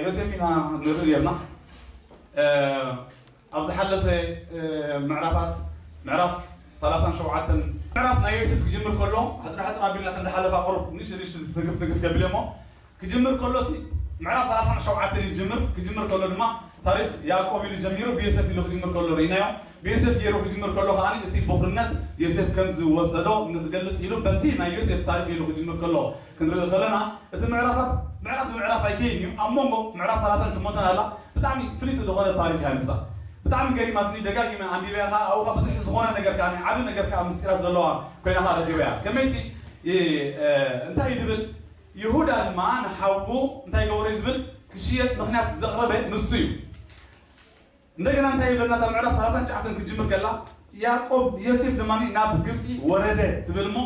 ዮሴፍ ኢና ንርኢ ጌርና። ኣብ ዝሓለፈ ምዕራፋት፣ ምዕራፍ ሰላሳን ሸውዓተን፣ ምዕራፍ ናይ ዮሴፍ ክጅምር ከሎ፣ ሕጽር ሕጽር ኣቢልና ከም ዝሓለፋ ቁሩብ ንእሽቶ ንእሽቶ ትግፍ ትግፍ ከቢለ እሞ፣ ክጅምር ከሎ ሲ ምዕራፍ ሰላሳን ሸውዓተን እዩ ዝጅምር። ክጅምር ከሎ ድማ ታሪኽ ያዕቆብ ኢሉ ጀሚሩ፣ ብዮሴፍ ኢሉ ክጅምር ከሎ ርኢናዮ። ብዮሴፍ ገይሩ ክጅምር ከሎ ከኣ እቲ ቦኽርነት ዮሴፍ ከም ዝወሰዶ ንክገልጽ ኢሉ በቲ ናይ ዮሴፍ ታሪኽ ኢሉ ክጅምር ከሎ ክንርኢ ከለና፣ እቲ ምዕራፋት ምዕራፍ ብምዕራፍ ኣይከይን እዩ። ኣብ መንጎ ምዕራፍ ሰላሳን ሸሞንተን ኣላ ብጣዕሚ ፍልይቲ ዝኾነ ታሪኽ እያ ንሳ። ብጣዕሚ ገሪማትኒ፣ ደጋጊመ ኣንቢበያ ከኣ ኣብኡ ብዙሕ ዝኾነ ነገር ከኣ ዓቢ ነገር ከኣ ምስጢራት ዘለዋ ኮይና ከኣ ረኺበያ። ከመይሲ እ፣ እ፣ እንታይ እዩ ዝብል? ይሁዳ ድማ ንሓዉ እንታይ ገበሮ እዩ ዝብል? ክሽየጥ ምኽንያት ዘቕረበ ንሱ እዩ። እንደገና እንታይ ይብለና? ካብ ምዕራፍ ሰላሳን ትሽዓተን ክጅምር ከላ ያዕቆብ፣ ዮሴፍ ድማ ናብ ግብፂ ወረደ ትብል እሞ፣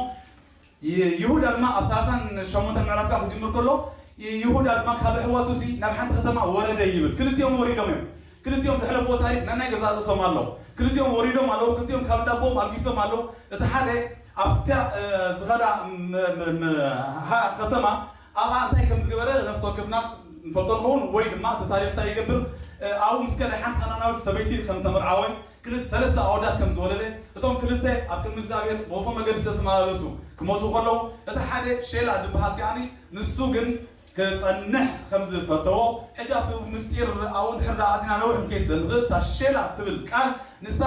ይ-፣ ይሁዳ ድማ ኣብ ሰላሳን ሸሞንተን ምዕራፍ ከዓ ክጅምር ከሎ፣ ይ-፣ ይሁዳ ድማ ካብ ኣሕዋቱ ሲ ናብ ሓንቲ ከተማ ወረደ ይብል። ክልቲኦም ወሪዶም እዮም። ክልቲኦም ዘሕለፍዎ ታሪኽ ነናይ ገዛእ ርእሶም ኣለዉ። ክልቲኦም ወሪዶም ኣለዉ። ክልቲኦም ካብ ዳቦም ኣልጊሶም ኣለዉ። እቲ ሓደ ኣብታ፣ እ፣ ዝኸዳ ም-፣ ም-፣ ም-፣ ሃ-፣ ከተማ ኣብኣ እንታይ ከም ዝገበረ ነፍሲ ወከፍና ንፈልጦ ንኸውን፣ ወይ ድማ እቲ ታሪኽ እንታይ ይገብር፣ እ፣ ኣብኡ ምስ ከደ ሓንቲ ካናናዊት ሰበይቲ ከም ተመርዓወ፣ ክልተ ሰለስተ ኣወዳት ከም ዝወለደ፣ እቶም ክልተ ኣብ ቅድሚ እግዚኣብሔር ብወፎ መገዲ ዝተመላለሱ ክሞቱ ከለዉ፣ እቲ ሓደ ሼላ ዝበሃል ከኣኒ ንሱ ግን ክጸንሕ ከም ዝፈተዎ፣ ሕጂ ኣብቲ ምስጢር ኣብኡ እንድሕር ደኣ ኣቲና ነዊሕ ክንከይድ ስለ ንኽእል፣ እታ ሼላ ትብል ቃል ንሳ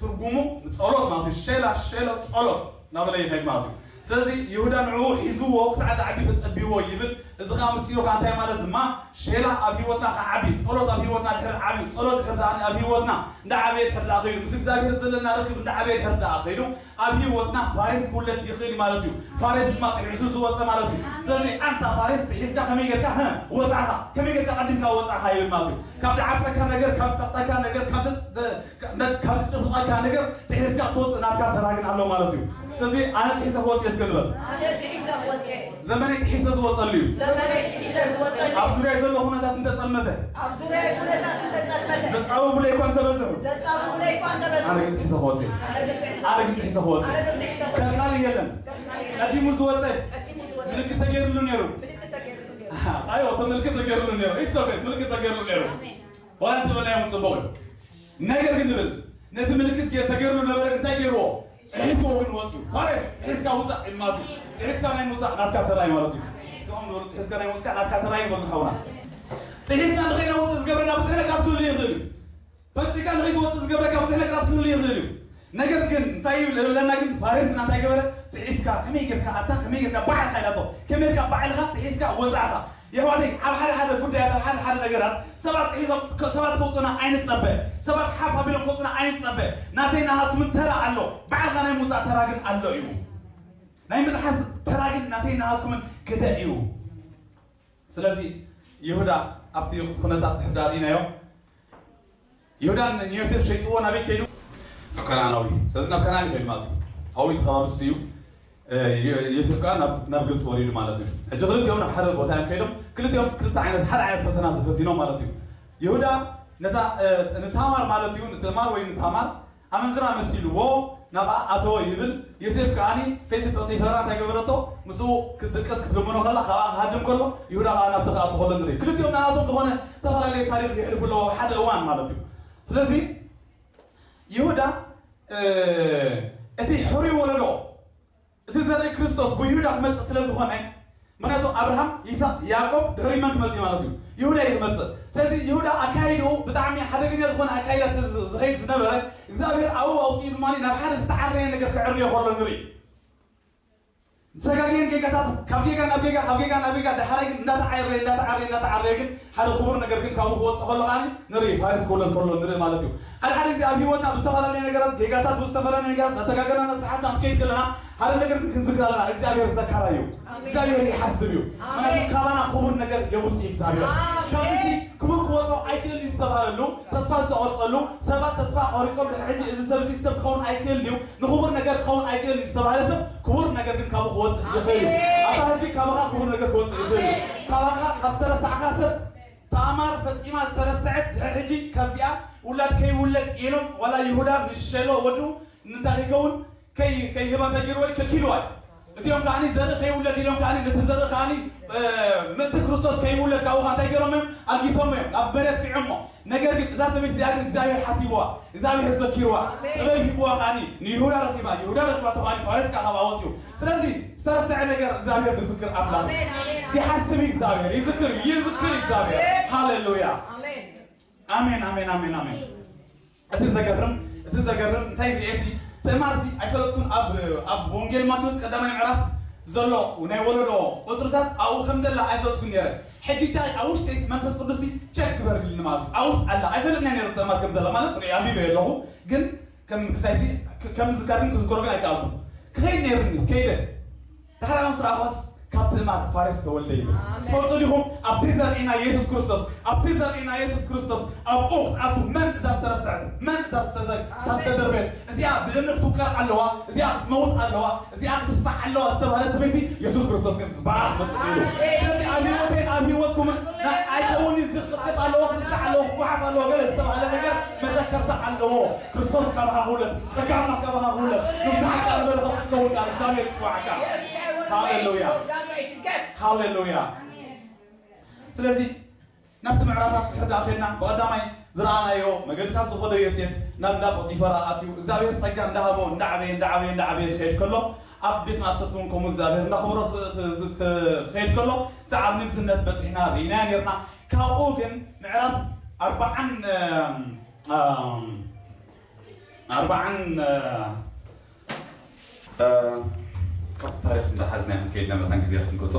ትርጉሙ ጸሎት ማለት እዩ። ሼላ፣ ሼላ ጸሎት እናበለ ይኸይድ ማለት እዩ። ስለዚ ይሁዳ ንዕኡ ሒዝዎ ክሳዕ ዝዓቢ ተጸቢዎ ይብል። እዚ ኸኣ ምስጢሩ ኸኣ እንታይ ማለት ድማ፣ ሼላ ኣብ ህይወትና ክዓቢ፣ ጸሎት ኣብ ህይወትና ድሕር ዓብዩ፣ ጸሎት ድሕር ደኣ ኣብ ህይወትና እንዳዓበየ ድሕር ደኣ ኸይዱ፣ ምስ እግዚኣብሔር ዘለና ርክብ እንዳዓበየ ድሕር ደኣ ኸይዱ፣ ኣብ ህይወትና ፋሬስ ክውለድ ይኽእል እዩ ማለት እዩ። ፋሬስ ድማ ጥሒሱ ዝወፀ ማለት እዩ። ስለዚ ኣንታ ፋሬስ ጥሒስካ ከመይ ጌርካ፣ ሀ፣ ወፃእኻ? ከመይ ጌርካ ቀዲምካ ወፃእኻ ይብል ማለት እዩ። ካብ ዝዓብጠካ ነገር፣ ካብ ዝፀቕጠካ ነገር፣ ካብ ዝ-፣ ደ-፣ ካብ ዝጭፍልቐካ ነገር ጥሒስካ ክትወፅእ ናትካ ተራ ግን ኣሎ ማለት እዩ። ስለዚ ኣነ ጥሒሰ ክወፅእ እስከ ንበል። ኣነ ጥሒሰ ክወፅእ። ዘመነይ ጥሒሰ ዝወፀሉ እዩ። ዘመነይ ጥሒሰ ዝወፀሉ። ኣብ ዙርያ ዘሎ ኩነታት እንተፀልመተ፣ ኣብ ዙርያ ኩነታት እንተፀልመተ፣ ዘፃብቡለይ እኳ እንተበዝሑ፣ ዘፃብቡለይ እኳ እንተበዝሑ፣ ኣነ ግን ጥሒሰ ክወፅእ። ኣነ ግን ጥሒሰ ኣነ ግን ጥሒሰ ክወፅእ። ኣነ ግን ጥሒሰ ክወፅእ። ከልካሊ የለን። ቀዲሙ ዝወፀ ቀዲሙ ዝወፀ ምልክት ተገይርሉ ነይሩ። ምልክት ተገይርሉ ነይሩ። ኣዮ፣ ምልክት ተገይርሉ ነይሩ። ኢትስ ኦኬ፣ ምልክት ተገይርሉ ነይሩ። ኣሜን። ዋላ እንተበልናዮም ጽቡቕ እዩ። ነገር ግን ንብል፣ ነቲ ምልክት ገ-፣ ተገይርሉ ነበረ፣ እንታይ ገይርዎ? ጥሒስዎ ግን ወጽዩ። ፋሬስ፣ ጥሒስካ ውጻእ ኢሉ ማለት እዩ። ጥሒስካ ናይ ምውጻእ ናትካ ተራ እዩ ማለት እዩ። እስኻኹም ንበሉ፣ ጥሒስካ ናይ ምውጻእ ናትካ ተራ እዩ ንበሉ ሓውና። ጥሒስካ ንኸይነውጽእ ዝገብረና ብዙሕ ነገራት ክህሉ ይኽእል እዩ። ፈጺምካ ንኸይትወጽእ ዝገብረካ ብዙሕ ነገራት ክህሉ ይኽእል እዩ። ነገር ግን እንታይ ይብለና ግን ፋሬስ ግና እንታይ ገበረ? ጥሒስካ ከመይ ጌርካ ኣታ ከመይ ጌርካ ባዕልኻ ኢላቶ። ከመይ ጌርካ ባዕልኻ ጥሒስካ ወጻእኻ? የሕዋተይ፣ ኣብ ሓደ ሓደ ጉዳያት፣ ኣብ ሓደ ሓደ ነገራት ሰባት ጥሒሶም፣ ሰባት ከውጽኡና ኣይንጸበ። ሰባት ሓፍ ኣቢሎም ከውጽኡና ኣይንጸበ። ናተይ ናሃትኩምን ተራ ኣሎ። ባዕልኻ ናይ ምውጻእ ተራ ግን ኣሎ እዩ። ናይ ምጥሓስ ተራ ግን ናተይ ናሃትኩምን ግደ እዩ። ስለዚ ይሁዳ ኣብቲ ኩነታት ድሕር ዳር ኢናዮ። ይሁዳ ንዮሴፍ ሸይጥዎ ናበይ ከይዱ? ናብ ከነኣናዊ። ስለዚ ናብ ከነኣን ይኸይድ ማለት እዩ። ኣብኡ እቲ ከባቢ እሱ እዩ። እ፣ ዮ-፣ ዮሴፍ ከኣ ናብ፣ ናብ ግብጺ ወሪዱ ማለት እዩ። ሕጂ ክልቲኦም ናብ ሓደ ቦታ እዮም ከይዶም። ክልቲኦም ክልተ ዓይነት፣ ሓደ ዓይነት ፈተና ተፈቲኖም ማለት እዩ። ይሁዳ ነታ፣ እ፣ ንታማር ማለት እዩ፣ ንትማር ወይ ንታማር ኣመንዝራ መሲልዎ ናብኣ ኣተወ ይብል። ዮሴፍ ከኣኒ ሰይቲ ጶጢፈራ እንታይ ገበረቶ? ምስኡ ክትድቅስ ክትልምኖ ከላ ካብኣ ክሃድም ከሎ ይሁዳ ከኣ ናብቲ ክኣቱ ከሎ ንርኢ። ክልቲኦም ናቶም ዝኾነ ዝተፈላለየ ታሪኽ የሕልፉ ኣለዎ ኣብ ሓደ እዋን ማለት እዩ። ስለዚ ይሁዳ፣ እ፣ እቲ ሕሩይ ወለዶ፣ እቲ ዘርኢ ክርስቶስ ብይሁዳ ክመጽእ ስለ ዝኾነ፣ ምኽንያቱ ኣብርሃም፣ ይስሐቅ፣ ያዕቆብ ድሕሪ መን ክመጽእ እዩ ማለት እዩ? ይሁዳ እዩ ክመጽእ። ስለዚ ይሁዳ ኣካይድኡ ብጣዕሚ ሓደገኛ ዝኾነ ኣካይዳ ስለ ዝ-፣ ዝኸይድ ዝነበረ፣ እግዚኣብሔር ኣብኡ ኣውጺኡ ድማ ናብ ሓደ ዝተዓረየ ነገር ክዕርዮ ከሎ ንርኢ። ሰጋግየን ጌጋታት ካብ ጌጋ ናብ ጌጋ፣ ካብ ጌጋ ናብ ጌጋ፣ ዳሕራይ ግን እንዳተዓረየ፣ እንዳተዓረየ፣ እንዳተዓረየ ግን ሓደ ክቡር ነገር ግን ካብኡ ክወጽእ ከሎ ከኣ ንርኢ፣ ፋሬስ ክውለድ ከሎ ንርኢ ማለት እዩ። ሓደ ሓደ ግዜ ኣብ ህይወትና ብዝተፈላለየ ነገራት፣ ጌጋታት፣ ብዝተፈላለየ ነገራት እንዳተጋገና፣ እንዳተሰሓትና ክንከይድ ከለና ሓደ ነገር ግን ክንዝክር ኣለና፣ እግዚኣብሔር ዘካራይ እዩ። ኣሜን። እግዚኣብሔር ይሓስብ እዩ። ኣሜን። ምክንያቱ ካባና ክቡር ነገር የውጽእ እዩ እግዚኣብሔር። ኣሜን። ካብዚ ክቡር ክወጾ ኣይክእል እዩ ዝተባህለሉ፣ ተስፋ ዝተቆርጸሉ፣ ሰባት ተስፋ ቆሪጾም ድሕሪ ሕጂ እዚ ሰብ እዚ ሰብ ክኸውን ኣይክእል ድዩ? ንኽቡር ነገር ክኸውን ኣይክእል እዩ ዝተባህለ ሰብ ክቡር ነገር ግን ካብኡ ክወጽእ ይኽእል እዩ። ኣሜን። ኣብታ ህዝቢ ካባኻ ክቡር ነገር ክወጽእ ይኽእል እዩ። ኣሜን። ካባኻ ካብ ተረሳዕካ ሰብ ታማር ፈጺማ ዝተረስዐት ድሕሪ ሕጂ ካብዚኣ ውላድ ከይውለድ ኢሎም ዋላ ይሁዳ ንሸሎ ወዱ እንታይ ከይከውን ከይ-፣ ከይህባ ተገይርዎ እዩ፣ ከልኪልዋ እዩ። እቲኦም ከዓኒ ዘርኢ ከይውለድ ኢሎም ከዓኒ ነቲ ዘርኢ ከዓኒ ምእንቲ ክርስቶስ ከይውለድ ካብኡ ከዓ እንታይ ገይሮም እዮም? ኣልጊሶም እዮም ናብ መሬት ክዕሞ። ነገር ግን እዛ ሰበይቲ እዚኣ ግን እግዚኣብሔር ሓሲብዋ፣ እግዚኣብሔር ዘኪርዋ፣ ጥበብ ሂብዋ ከዓኒ ንይሁዳ ረኪባ፣ ይሁዳ ረኪባ ተባሂሉ ፋሬስ ከዓ ካብኣ ወፅኡ። ስለዚ ዝተረሰዐ ነገር እግዚኣብሔር ዝዝክር ኣምላኽ ይሓስብ እዩ። እግዚኣብሔር ይዝክር እዩ፣ ይዝክር እዩ እግዚኣብሔር። ሃሌሉያ። ኣሜን፣ ኣሜን፣ ኣሜን፣ ኣሜን። እቲ ዘገርም እቲ ዘገርም እንታይ ርእሲ ትእማርሲ ኣይፈለጥኩን። ኣብ ኣብ ወንጌል ማቴዎስ ቀዳማይ ምዕራፍ ዘሎ ናይ ወለዶ ቁፅርታት ኣብኡ ከም ዘላ ኣይፈለጥኩን ነይረ። ሕጂ ቻ ኣብ ውሽጢ መንፈስ ቅዱስ ቸክ ክበርልኒ ማለት እዩ። ኣብስ ኣላ ኣይፈለጥና ነይረ። ተማር ከም ዘላ ማለት ርኢ ኣንቢበ ኣለኹ፣ ግን ከም ክሳይሲ ከም ዝካርን ክዝከሮ ግን ኣይከኣልኩ። ክኸይድ ነይርኒ ከይደ ዳሕራዊ ስራፋስ ካብ ትእማር ፋሬስ ተወልደ ይብል። ትፈልጡ ዲኹም? ኣብቲ ዘርእና የሱስ ክርስቶስ ኣብቲ ዘርእና የሱስ ክርስቶስ ኣብኡ ክትኣቱ መን እዛ ዝተረስዐት መን እዛ ዝተዘግ እዛ ዝተደርበየት እዚኣ ብእምኒ ክትውቀር ኣለዋ፣ እዚኣ ክትመውት ኣለዋ፣ እዚኣ ክትርሳዕ ኣለዋ ዝተባህለ ሰበይቲ የሱስ ክርስቶስ ግን ብኣ ክትመጽእ ኢሉ። ስለዚ ኣብ ህይወተይን ኣብ ህይወትኩምን ኣይከውን እዚ ክትቅጥ ኣለዎ፣ ክትርሳዕ ኣለዎ፣ ክጓሓፍ ኣለዎ ገለ ዝተባህለ ነገር መዘከርታ ኣለዎ። ክርስቶስ ካባኻ ክውለድ፣ ጸጋ ኣምላኽ ካባኻ ክውለድ፣ ንብዙሓት ቃል በረኸት ክትከውን ቃል እግዚኣብሔር ይጽዋዓካ። ሃሌሉያ። ሃሌሉያ። ስለዚ ናብቲ ምዕራፋት ክሕዳ ኸድና ብቐዳማይ ዝረኣናዮ መገድታት ዝኸዶ ዮሴፍ ናብ እንዳ ጶጢፈራ ኣትዩ እግዚኣብሔር ጸጋ እንዳሃቦ እንዳዓበየ እንዳዓበየ እንዳዓበየ ክኸድ ከሎ ኣብ ቤት ማእሰርቲ እውን ከምኡ እግዚኣብሔር እንዳኽብሮ ክኸድ ከሎ ክሳዕ ኣብ ንግስነት በፂሕና ርኢናዮ ነርና። ካብኡ ግን ምዕራፍ ኣርባዓን ኣርባዓን ካብቲ ታሪክ እንዳሓዝና ከይድና መታን ግዜ ክንገቶ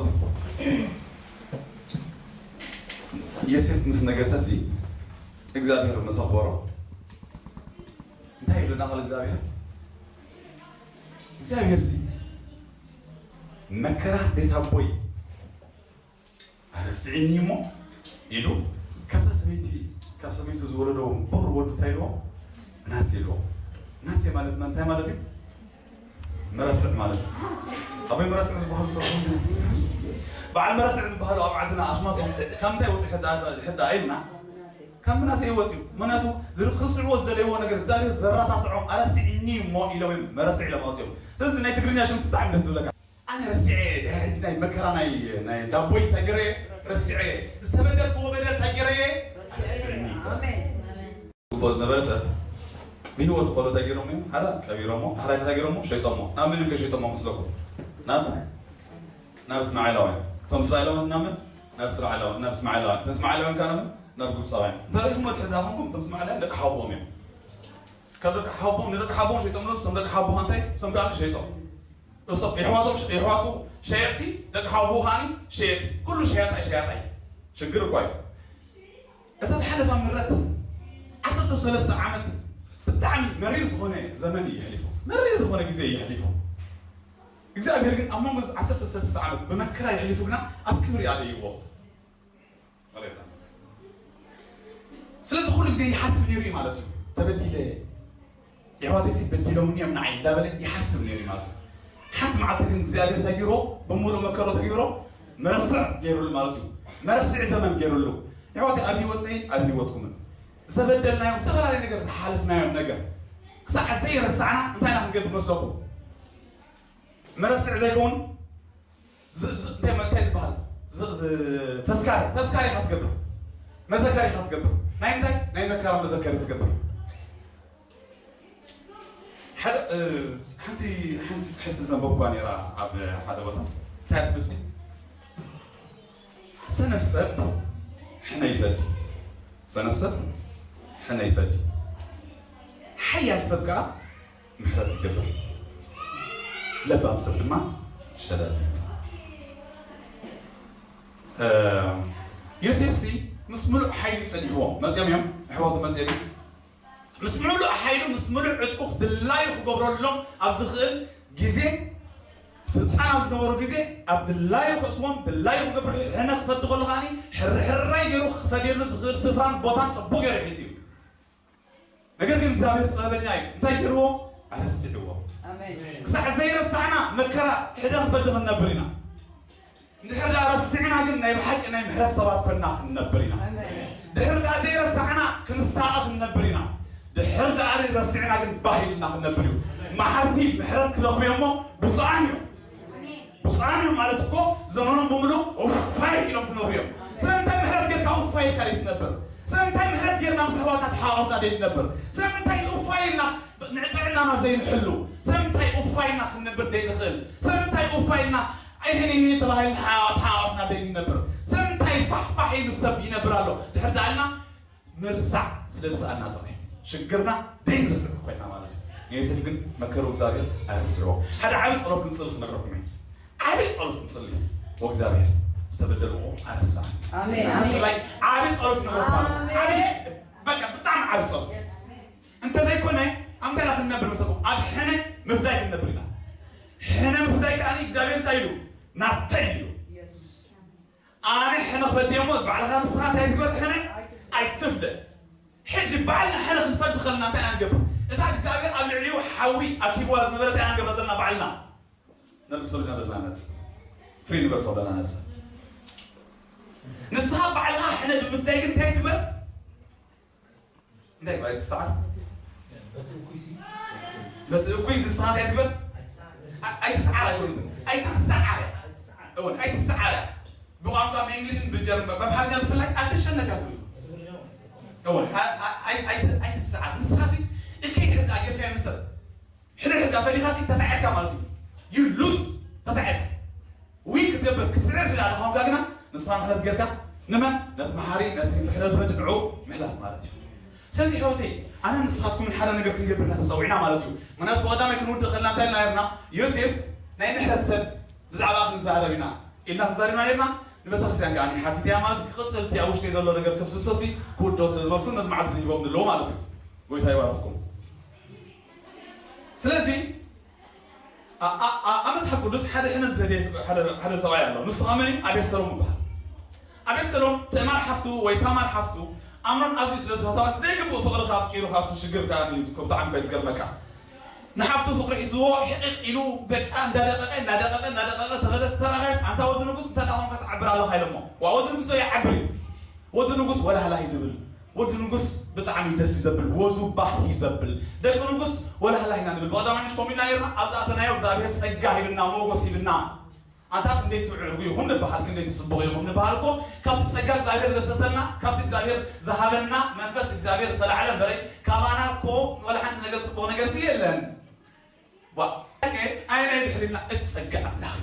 ዮሴፍ ምስ ነገሰ ሲ እግዚኣብሔር መሰኮሮ እንታይ ይብለና ቃል እግዚኣብሔር እግዚኣብሔር ሲ መከራ ቤት ኣቦይ ኣረስዕኒ እሞ ኢሉ ካብታ ሰበይቲ ካብ ሰበይቱ ዝወለዶ በኩር ወዱ እንታይ ኢልዎ ምናሴ ኢልዎ። ምናሴ ማለት እንታይ ማለት እዩ? መረስዕ ማለት እዩ። ኣቦይ መረስዕ ዝበሃሉ ትፈልጡ? በዓል መረስዕ ዝበሃሉ ኣብ ዓድና ኣስማቶም ካብ እንታይ ወፂ ሕዳ ኢልና ካብ ምናሴ ይወፅዩ። ምክንያቱ ዝክርስዕዎ ዝደለይዎ ነገር እግዚኣብሔር ዘረሳስዖም ኣረስዕኒ እሞ ኢሎም እዮም መረስዕ ኢሎም ኣውፅዮም። ስለዚ ናይ ትግርኛ ሽምስ ብጣዕሚ ደስ ዝብለካ ኣነ ረሲዐ ድሕሪ ሕጂ ናይ መከራ ናይ ናይ ዳቦይ እንታይ ገይረ ረሲዐ ዝተበደልክዎ በደል እንታይ ገይረ ረሲዐ ዝነበረ ሰብ ብህይወት ከሎ እንታይ ገይሮም እዮም ሓደ ቀቢሮሞ ሓደ እንታይ ገይሮሞ ሸይጦሞ ናብ ምን እዮም ሸይጦሞ መስለኩም ናብ ናብ እስማኤላውያን እቶም እስራኤላውያን ናብ ምን ናብ እስራኤላውያን ናብ እስማኤላውያን እቶም እስማኤላውያን ካና ናብ ግብፃውያን እንታይ ሪኹሞ ድሕሪ ዳኹምኩም እቶም እስማኤላውያን ደቂ ሓቦም እዮም ካብ ደቂ ሓቦም ንደቂ ሓቦም ሸይጦም ሎም እቶም ደቂ ሓቦ እንታይ እቶም ከዓ ሸይጦም እሶም የሕዋቶም የሕዋቱ ሸየጥቲ ደቂ ሓቦ ከዓኒ ሸየጥቲ ኩሉ ሸያጣይ ሸያጣይ ሽግር እኳ እዩ። እታ ዝሓለፋ ምረት ዓሰርተ ሰለስተ ዓመት ብጣዕሚ መሪር ዝኾነ ዘመን እዩ የሕሊፉ መሪር ዝኾነ ግዜ እዩ የሕሊፉ። እግዚኣብሔር ግን ኣብ መንጎ እዚ ዓሰርተ ሰለስተ ዓመት ብመከራ የሕሊፉ ግና ኣብ ክብሪ ኣደይዎ። ስለዚ ኩሉ ግዜ ይሓስብ ነይሩ እዩ ማለት እዩ ተበዲለ የሕዋተይሲ በዲሎምኒ እዮም ንዓይ እንዳበለ ይሓስብ ነይሩ እዩ ማለት እዩ። ሓንቲ መዓልቲ ግን እግዚኣብሔር እንታይ ገይርዎ ብምሉእ መከሮ እንታይ ገይርዎ መረስዕ ገይሩሉ ማለት እዩ። መረስዒ ዘመን ገይሩሉ። የሕዋተይ ኣብ ህይወትነይ ኣብ ህይወትኩምን ዘበደልናዮም ዝተፈላለየ ነገር ዝሓለፍናዮም ነገር ክሳዕ ዘይረሳዕና እንታይ ኢና ክንገብር መስለኩም? መረስዕ ዘይከውን እንታይ ዝበሃል ተስካሪ ተስካሪ ኢኻ ትገብር መዘከሪ ኢኻ ትገብር ናይ ምንታይ ናይ መከራ መዘከሪ ትገብር ሓደ ሓንቲ ሓንቲ ፅሕፍቲ ዘንበብኳ ነራ ኣብ ሓደ ቦታ እንታይ ትብልሲ ሰነፍ ሰብ ሕነ ይፈዲ ሰነፍ ሰብ ሕነ ይፈዲ ሓያል ሰብ ከዓ ምሕረት ይገብር ለባም ሰብ ድማ ሸለል ዮሴፍ ሲ ምስ ምሉእ ሓይሉ ጸኒሕዎም መጽኦም እዮም ኣሕዋቱ መጽኦም እዮም ምስ ምሉእ ሓይሉ ምስ ምሉእ ዕጥቁ ድላዩ ክገብረሎም ኣብ ዝኽእል ግዜ ስልጣን ኣብ ዝገበሩ ግዜ ኣብ ድላዩ ከእትዎም ድላዩ ክገብሩ ሕነ ክፈዲ ከሎ ከዓኒ ሕርሕራይ ገይሩ ክፈድየሉ ዝኽእል ስፍራን ቦታን ጽቡቅ ገይሩ ሒዙ እዩ ነገር ግን እግዚኣብሔር ጥበበኛ እዩ እንታይ ገይርዎ ኣረስዕዎ ክሳዕ ዘይረሳዕና መከራ ሕደ ክፈዲ ክንነብር ኢና እንድሕር ደኣ ረሲዕና ግን ናይ ብሓቂ ናይ ምሕረት ሰባት ኮይንና ክንነብር ኢና። ድሕር ደኣ ዘይረሳዕና ክንሳቐ ክንነብር ኢና። ድሕር ደኣ ረሲዕና ግን ባህ ኢልና ክንነብር እዩ። መሓርቲ ምሕረት ክረኽቡ እዮም እሞ ብፁዓን እዮም። ብፁዓን እዮም ማለት እኮ ዘመኖም ብምሉእ እፋይ ኢሎም ክነብሩ እዮም። ስለምንታይ ምሕረት ጌርካ እፋይ ኢልካ ዘይትነብር? ስለምንታይ ምሕረት ጌርና ምስ ኣሕዋትና ተሓቋቑፍና ዘይንነብር? ስለምንታይ እፋይ ኢልና ንጥዕናና ዘይንሕሉ? ስለምንታይ እፋይ ኢልና ክንነብር ዘይንኽእል? ስለምንታይ እፋይ ኢልና ኣይህን ይህን ተባሂልና ተሓቋቑፍና ዘይንነብር? ስለምንታይ ፋሕፋሕ ኢሉ ሰብ ይነብር ኣሎ? ድሕር ደኣ ኢልና ምርሳዕ ስለ ዝሰኣና ጥራይ ሽግርና ደይንርስዕ ኮይና ማለት እዩ። ንዮሴፍ ግን መከሩ እግዚኣብሔር ኣረስዕዎ። ሓደ ዓቢ ጸሎት ክንጽሊ ክነግረኩም እየ። ዓቢ ጸሎት ክንጽሊ። ወእግዚኣብሔር ዝተበደልዎ ኣረሳዕ። ኣሜን። ጽላይ ዓቢ ጸሎት ይነግረኩም ኣሎ። ዓቢ በቃ ብጣዕሚ ዓቢ ጸሎት። እንተዘይኮነ ኣብ እንታይ ኢና ክንነብር መሰልኩም? ኣብ ሕነ ምፍዳይ ክንነብር ኢና። ሕነ ምፍዳይ ከኣ እግዚኣብሔር እንታይ ኢሉ? ናተይ ኢሉ። ኣነ ሕነ ክፈዲ እሞ ባዕልኻ ንስኻ እንታይ ትግበር? ሕነ ኣይትፍደ። ሕጂ ባዕልና ሕነ ክንፈዲ ከለና እንታይ ኢና ንገብር? እታ እግዚኣብሔር ኣብ ልዕሊኡ ሓዊ ኣኪብዋ ዝነበረ እንታይ ኢና ንገብር ዘለና ባዕልና? ነልቅሰሉ ኢና ዘለና ነብስ ፍሪ ንበር ፈለና ነብስ ንስኻ ባዕልኻ ሕነ ብምፍዳይ ግን እንታይ ትግበር? እንታይ ማለት ትሰዓር? ነቲ እኩይ ንስኻ እንታይ ትግበር? ኣይትስዓር ኣይኮኑትን ኣይትሰዓር እውን ኣይትሰዓር። ብቋንቋ ብእንግሊሽን ብጀርመን በምሓርኛ ብፍላይ ኣትሸነካ ትብል እውን ኣይትሰዓር። ንስኻ ሲ እከይ ሕዳ ጌርካ ይምሰል ሕድሕድ ዳፈሊኻሲ ተሳዒርካ ማለት እዩ። ዩ ሉዝ ተሳዒርካ ዊን ክትገብር ክትስዕር ድኣ ዝኾንካ ግና ንስኻ ምሕረት ጌርካ ንመን ነቲ መሓሪ ነቲ ፍሕረ ዝበድዕ ንዑ ምሕላፍ ማለት እዩ። ስለዚ ሕወተይ ኣነ ንስኻትኩምን ሓደ ነገር ክንገብር ኢና ተፀዊዕና ማለት እዩ። ምክንያቱ ብቐዳማይ ክንውድእ ከልና እንታይ ኢልና ነርና? ዮሴፍ ናይ ምሕረት ሰብ ብዛዕባ ክንዛረብ ኢና ኢልና ተዛሪብና ነርና። ንቤተክርስትያን ከዓ ሓቲትያ ማለት ክቕፅል እቲ ኣብ ውሽጢ ዘሎ ነገር ክፍስሶሲ ክውድኦ ስለ ዝበልኩ ነዚ መዓልቲ ዝሂቦም ዘለዉ ማለት እዩ። ጎይታ ይባርኽኩም። ስለዚ ኣብ መፅሓፍ ቅዱስ ሓደ ሕነ ዝፈደየ ሓደ ሰብኣይ ኣሎ። ንሱ ከመን እዩ? ኣቤሰሎም ይበሃል። ኣቤሰሎም ትእማር ሓፍቱ ወይ ታማር ሓፍቱ ኣምኖን ኣዝዩ ስለ ዝፈተዋ ዘይግብኡ ፍቕሪ ኣፍቂሩ ካብሱ ሽግር ዳ ብጣዕሚ እኮ ዝገርመካ ንሓፍቱ ፍቕሪ ሒዝዎ ሕቕቕ ኢሉ በቃ እንዳደቐቐ እንዳደቐቐ እንዳደቐቐ ተኸደ ዝተራኸስ ኣንታ ወዲ ንጉስ እንታይ ዳኾንካ ትዓብር ኣለኻ ኢሎሞ ዋ ወዲ ንጉስ ዶ ይዓብር እዩ ወዲ ንጉስ ወላህላሂ ድብል ወዲ ንጉስ ብጣዕሚ ደስ ዘብል ወዙ ባህ ዘብል ደቂ ንጉስ ወላህላሂ ኢና ንብል ብቐዳማይ ምሽ ኮሚና ነርና ኣብዛ ኣተናዮ እግዚኣብሔር ጸጋ ሂብና ሞጎስ ሂብና ኣንታ ክንደይ ትምዕርጉ ኢኹም ንበሃል ክንደይ ትጽብቑ ኢኹም ንበሃል እኮ ካብቲ ጸጋ እግዚኣብሔር ዘፍሰሰልና ካብቲ እግዚኣብሔር ዝሃበና መንፈስ እግዚኣብሔር ዝተላዕለ እምበረይ ካባና እኮ ወላ ሓንቲ ነገር ጽቡቕ ነገር ሲ የለን ኣይናይ ድሕሪና እቲ ጸጋ ኣምላኽ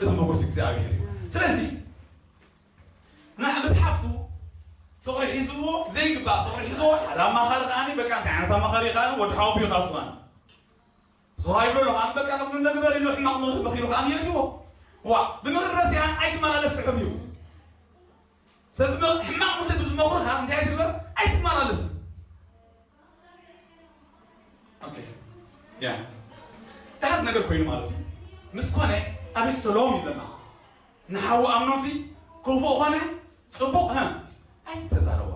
እቲ ሞጎስ እግዚኣብሔር እዩ ስለዚ ንዓ ምስ ሓፍቱ ፍቕሪ ሒዝዎ ዘይግባእ ፍቕሪ ሒዝዎ ሓደ ኣማኻሪ ከዓኒ በቃ እንታይ ዓይነት ኣማኻሪ ከዓኒ ወዲ ሓወቡ እዩ ካስዋን ዝሃይብሎ ኣሎ ከዓኒ በቃ ከምዚ እንደግበር ኢሉ ሕማቕ ምኽሪ መኺሩ ከዓኒ የእትዎ ዋ ብምኽሪ ረሲኣ ኣይትመላለስ ስሑፍ እዩ ስለዚ ሕማቕ ምኽሪ ብዝመኽሩኻ እንታይ ኣይትግበር ኣይትመላለስ ዳሃት ነገር ኮይኑ ማለት እዩ ምስ ኮነ ኣቤሰሎም ይብለና ንሓዊ ኣምኖን ሲ ክፉእ ኾነ ፅቡቕ ህ ኣይተዛረቦ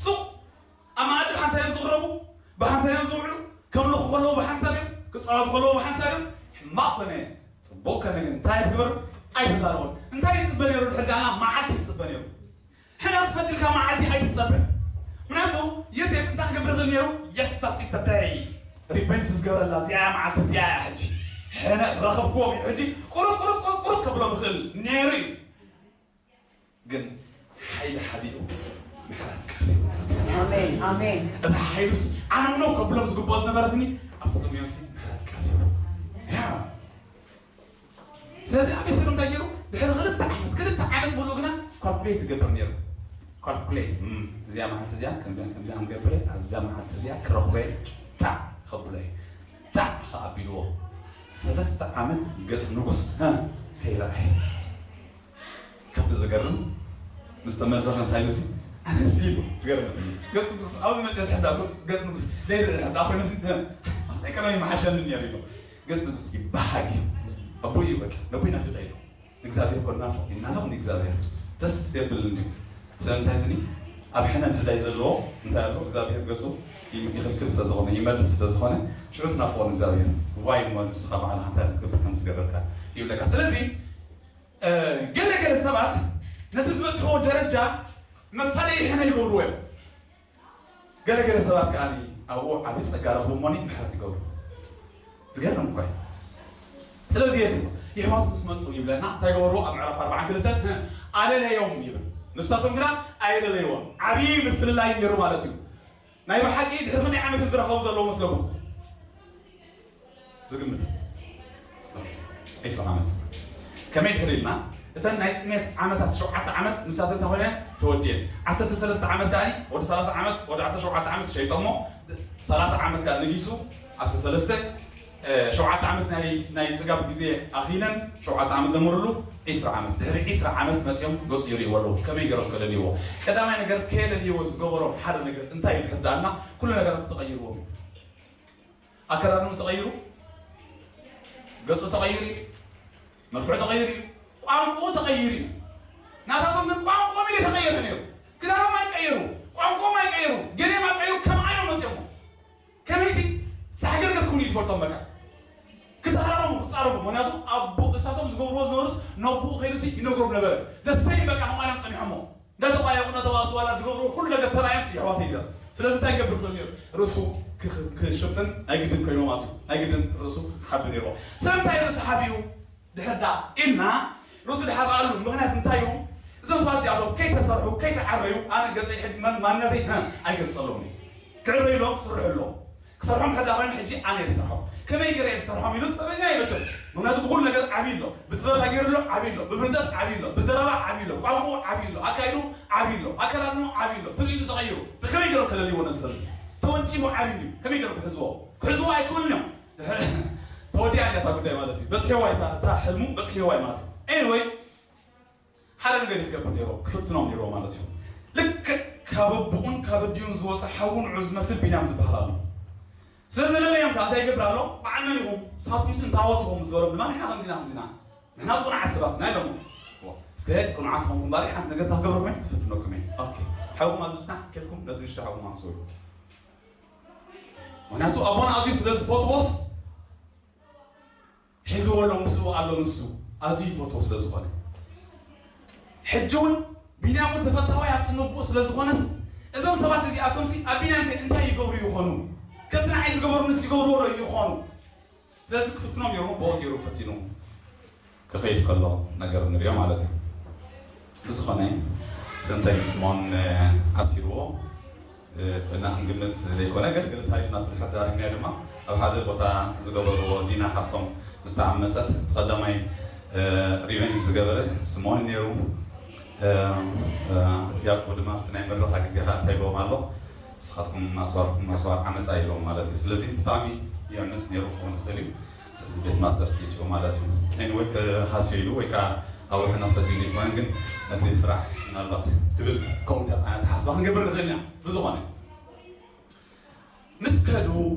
ሱቕ ኣብ መኣዲ ብሓንሳብ እዮም ዝቕረቡ ብሓንሳብ እዮም ዝውዕሉ ከምልኹ ከለዉ ብሓንሳብ እዮም ክፃወቱ ከለዉ ብሓንሳብ እዮም ሕማቕ ኮነ ፅቡቕ ከነ ግን እንታይ ግበሩ ኣይተዛረቦን እንታይ ይፅበ ነይሩ ድሕር ዳና መዓልቲ ይፅበ ነይሩ ሕና ትፈትልካ መዓልቲ ኣይትፀበ ምክንያቱ ዮሴፍ እንታይ ክገብር ይኽእል ነይሩ የሳስ ኢሰደይ ሪቨንጅ ዝገብረላ እዚኣ መዓልቲ እዚኣ እያ ሕጂ ሕነ ረኸብክዎም እዩ ሕጂ ቁሩፅ ቁሩፅ ቁሩፅ ቁሩፅ ከብሎም ይኽእል ነይሩ እዩ ግን ሓይሊ ሓቢኡ ምሕረት ቀሪቡ ኣሜን ኣሜን እታ ሓይሉስ ኣነምኖም ከብሎም ዝግብኦ ዝነበረ ስኒ ኣብቲ ቅድሚኦም ሲ ምሕረት ቀሪቡ ስለዚ ኣቤሰሎም እንታይ ገይሩ ድሕሪ ክልተ ዓመት ክልተ ዓመት ሙሉእ ግና ካልኩሌት ይገብር ነይሩ ካልኩሌት እዚኣ መዓልቲ እዚኣ ከምዚኣ ከምዚኣ ንገብረ ኣብዛ መዓልቲ እዚኣ ክረኽበ ታዕ ከብሎ እዩ ታዕ ከኣቢልዎ ሰለስተ ዓመት ገፅ ንጉስ ከይረኣየ ካብቲ ዝገርም ምስ ተመልሰ ከ እንታይ ኢሉ ኣነሲ ኢሉ ትገርመትኒ ገፅ ንጉስ ኣብዚ መፅኦ ትሕዳ ገፅ ንጉስ ደይርኢ ሕዳ ኮይነሲ ኣፍላይ ቀረበ ይመሓሸኒ ነይሩ ኢሉ ገፅ ንጉስ ይበሃግ እዩ ኣቦ እዩ በቃ ነቦይ ናፊቀ ኢሉ እግዚኣብሔር ኮ ናፍቅ ይናፍቅ ንእግዚኣብሔር ደስ የብል እንዲ ስለምንታይ ስኒ ኣብ ሕነ ምፍዳይ ዘለዎ እንታይ ኣሎ እግዚኣብሔር ገፁ ይኽልክል ስለዝኾነ ይመልስ ስለዝኾነ ሽዑ ትናፍቆ ንእግዚኣብሔር ዋይ እሞ ንስኻ ባዕልኻ እንታይ ክትገብር ከም ዝገበርካ ይብለካ ስለዚ ገለ ገለ ሰባት ነቲ ዝበፅሕዎ ደረጃ መፋለዪ ሕነ ይገብርዎ እዮም። ገለ ገለ ሰባት ከዓ ኣብኡ ዓብዪ ፀጋ ረኽቡ እሞኒ ምሕረት ይገብሩ። ዝገርም እኮ እዩ። ስለዚ የስ የሕዋት ምስ መጹ ይብለና። እንታይ ገበርዎ? ኣብ ምዕራፍ ኣርባዓን ክልተን ኣለለዮም ይብል። ንሳቶም ግና ኣየለለይዎን። ዓብዪ ምፍልላይ ነይሩ ማለት እዩ። ናይ ብሓቂ ድሕሪ ክንደይ ዓመት እዮም ዝራኸቡ ዘለዉ መስለኩም? ዝግምት ዒስራ ዓመት። ከመይ ድሕሪ ኢልና እተን ናይ ጥሜት ዓመታት ሸውዓተ ዓመት ንሳተን እንታይ ኮይነን? ተወዲኤን። ዓሰርተ ሰለስተ ዓመት ከኣ ወዲ ሰላሳ ዓመት ወዲ ዓሰርተ ሸውዓተ ዓመት ሸይጦሞ። ሰላሳ ዓመት ከኣ ንጊሱ ዓሰርተ ሰለስተ ሸውዓተ ዓመት ናይ ናይ ጽጋብ ግዜ ኣኺለን ሸውዓተ ዓመት ዘምርሉ ዒስራ ዓመት ድሕሪ ዒስራ ዓመት መጽዮም ገጹ ይርእይዎ ኣለዉ። ከመይ ገይሮም ከለልይዎ? ቀዳማይ ነገር ከየለልይዎ ዝገበሮም ሓደ ነገር እንታይ እዩ? ሕዳና ኩሉ ነገራት ተቐይርዎም እዩ። ኣከዳድንኡ ተቐይሩ፣ ገጹ ተቐይሩ እዩ፣ መልክዑ ተቐይሩ እዩ፣ ቋንቋኡ ተቐይሩ እዩ። ናታቶም ግን ቋንቋኦም ኢለ ተቐየረ ነይሩ። ክዳኖም ኣይቀየሩ፣ ቋንቋኦም ኣይቀየሩ፣ ገሊኦም ኣይቀየሩ፣ ከምኣ እዮም መጽዮሞ። ከመይሲ ሳሕገርገር ክውን ይፈልጦም በቃ። ክተሃራረሙ ክጻረፉ ምክንያቱ ኣቦ እሳቶም ዝገብርዎ ዝነበሩስ ነቦኡ ከይዱሲ ይነግሮም ነበረ። ዘሰይ በቃ ከማሎም ጸኒሖሞ እንዳተቋየቁ እንዳተዋሱ ዋላ ዝገብርዎ ኩሉ ነገር ተራዮም ሲ ይሕዋት ይገር። ስለዚ እንታይ ይገብር ክእል ነይሩ? ርእሱ ክኽ- ክሽፍን ናይ ግድን ኮይኖም ኣትዩ ናይ ግድን ርእሱ ክሓቢ ነይርዎ። ስለምንታይ ርእሱ ሓቢኡ ድሕር ዳ ኢልና ርእሱ ድሓብኣሉ ምክንያት እንታይ እዩ? እዞም ሰባት እዚኣቶም ከይተሰርሑ ከይተዓረዩ ኣነ ገፀይ ሕጂ መን ማንነተይ እ ኣይገልፀሎም እዩ። ክዕረዩ ኣለዎም ክስርሑ ኣለዎም። ክሰርሖም ሕዳ ኮይኑ ሕጂ ኣነ እየ ዝሰርሖም። ከመይ ገይረ እየ ዝሰርሖም ኢሉ ጥበበኛ እዩ መቸም። ምክንያቱ ብኩሉ ነገር ዓብዩ ኣሎ። ብጥበብ ሃገር ኣሎ ዓብዩ ኣሎ። ብፍልጠት ዓብዩ ኣሎ። ብዘረባ ዓብዩ ኣሎ። ቋንቋ ዓብዩ ኣሎ። ኣካይዱ ዓብዩ ኣሎ። ኣከዳድኑ ዓብዩ ኣሎ። ትርኢቱ ተቐይሩ። ከመይ ገይሮም ከለልይዎ ነዚ ሰብ እዚ? ተወንጪፉ ዓብዩ እዩ። ከመይ ገይሮም ክሕዝዎ? ክሕዝዎ ኣይክእሉን እዮም። ተወዲኣ እያ እታ ጉዳይ ማለት እዩ። በፅሒዋ እታ እታ ሕልሙ በፅሒዋ እዩ ማለት እዩ። Anyway ሓደ ነገር እዩ ክገብር ነይሮ ክፍትኖም ነይሮ ማለት እዩ። ልክዕ ካብ ኣቦኡን ካብ ኣዲኡን ዝወፀ ሓዉ ንዑ ዝመስል ቢንያም ዝበሃል ኣሎ። ስለዚ ለለዮም ከዓ እንታይ ይገብር ኣሎ? በዓል መን ኢኹም ንስኻትኩም ስ እንታወት ኢኹም ዝበሎም ድማ ንሕና ከምዚና ከምዚና ንሕና ቁኑዓት ሰባት ኢና ኢሎም። እስከ ቁኑዓት ትኾንኩም ባሪ ሓንቲ ነገር ታክገብርኩም ክፍትነኩም እየ። ሓውኩም ኣብዚ ምስና ከልኩም ነቲ ንሽቶ ሓውኩም ኣምፅኡ። ምክንያቱ ኣቦና ኣዝዩ ስለ ዝፈትዎስ ሒዝዎ ኣሎ ምስኡ ኣሎ ንሱ ኣዝዩ ይፈትዎ ስለ ዝኾነ። ሕጂ እውን ቢንያም እውን ተፈታዋይ ኣብቲ ንቡእ ስለ ዝኾነስ እዞም ሰባት እዚኣቶም ሲ ኣብ ቢንያም ከ እንታይ ይገብሩ ይኾኑ? ከምቲ ንዓይ ዝገበሩ ንስ ይገብርዎ ዶ ይኾኑ? ስለዚ ክፍትኖም ገይሩ ብኡ ገይሩ ፈቲኑ ክኸይድ ከሎ ነገር ንሪኦ ማለት እዩ። ብዝኾነ ስለምንታይ ምስሞን ኣሲርዎ ስእና ክንግምት ዘይኮነ ገለ ገለ ታሪክ ናቱ ድሕር ዳሪግናዮ ድማ ኣብ ሓደ ቦታ ዝገበርዎ ዲና ሓፍቶም ምስ ተዓመፀት እቲ ቀዳማይ ሪቨንጅ ዝገበረ ስምኦን ነይሩ። ያዕቆብ ድማ ኣብቲ ናይ ምረኻ ግዜኻ እንታይ ኢልዎም ኣሎ? ንስኻትኩም ኣስዋርኩም ኣስዋር ዓመፃ ኢልዎም ማለት እዩ። ስለዚ ብጣዕሚ የዕምፅ ነይሩ ክኸውን ይኽእል እዩ። ስለዚ ቤት ማስተር ቲትዮ ማለት እዩ። Anyway ክሃስዮ ኢሉ ወይ ከዓ ኣብ ውሕነ ክፈድሉ ይኮነ ግን ነቲ ስራሕ ምናልባት ትብል ከምኡታት ዓይነት ሓስባ ክንገብር ንኽእል ኢና። ብዝኾነ ምስ ከዱ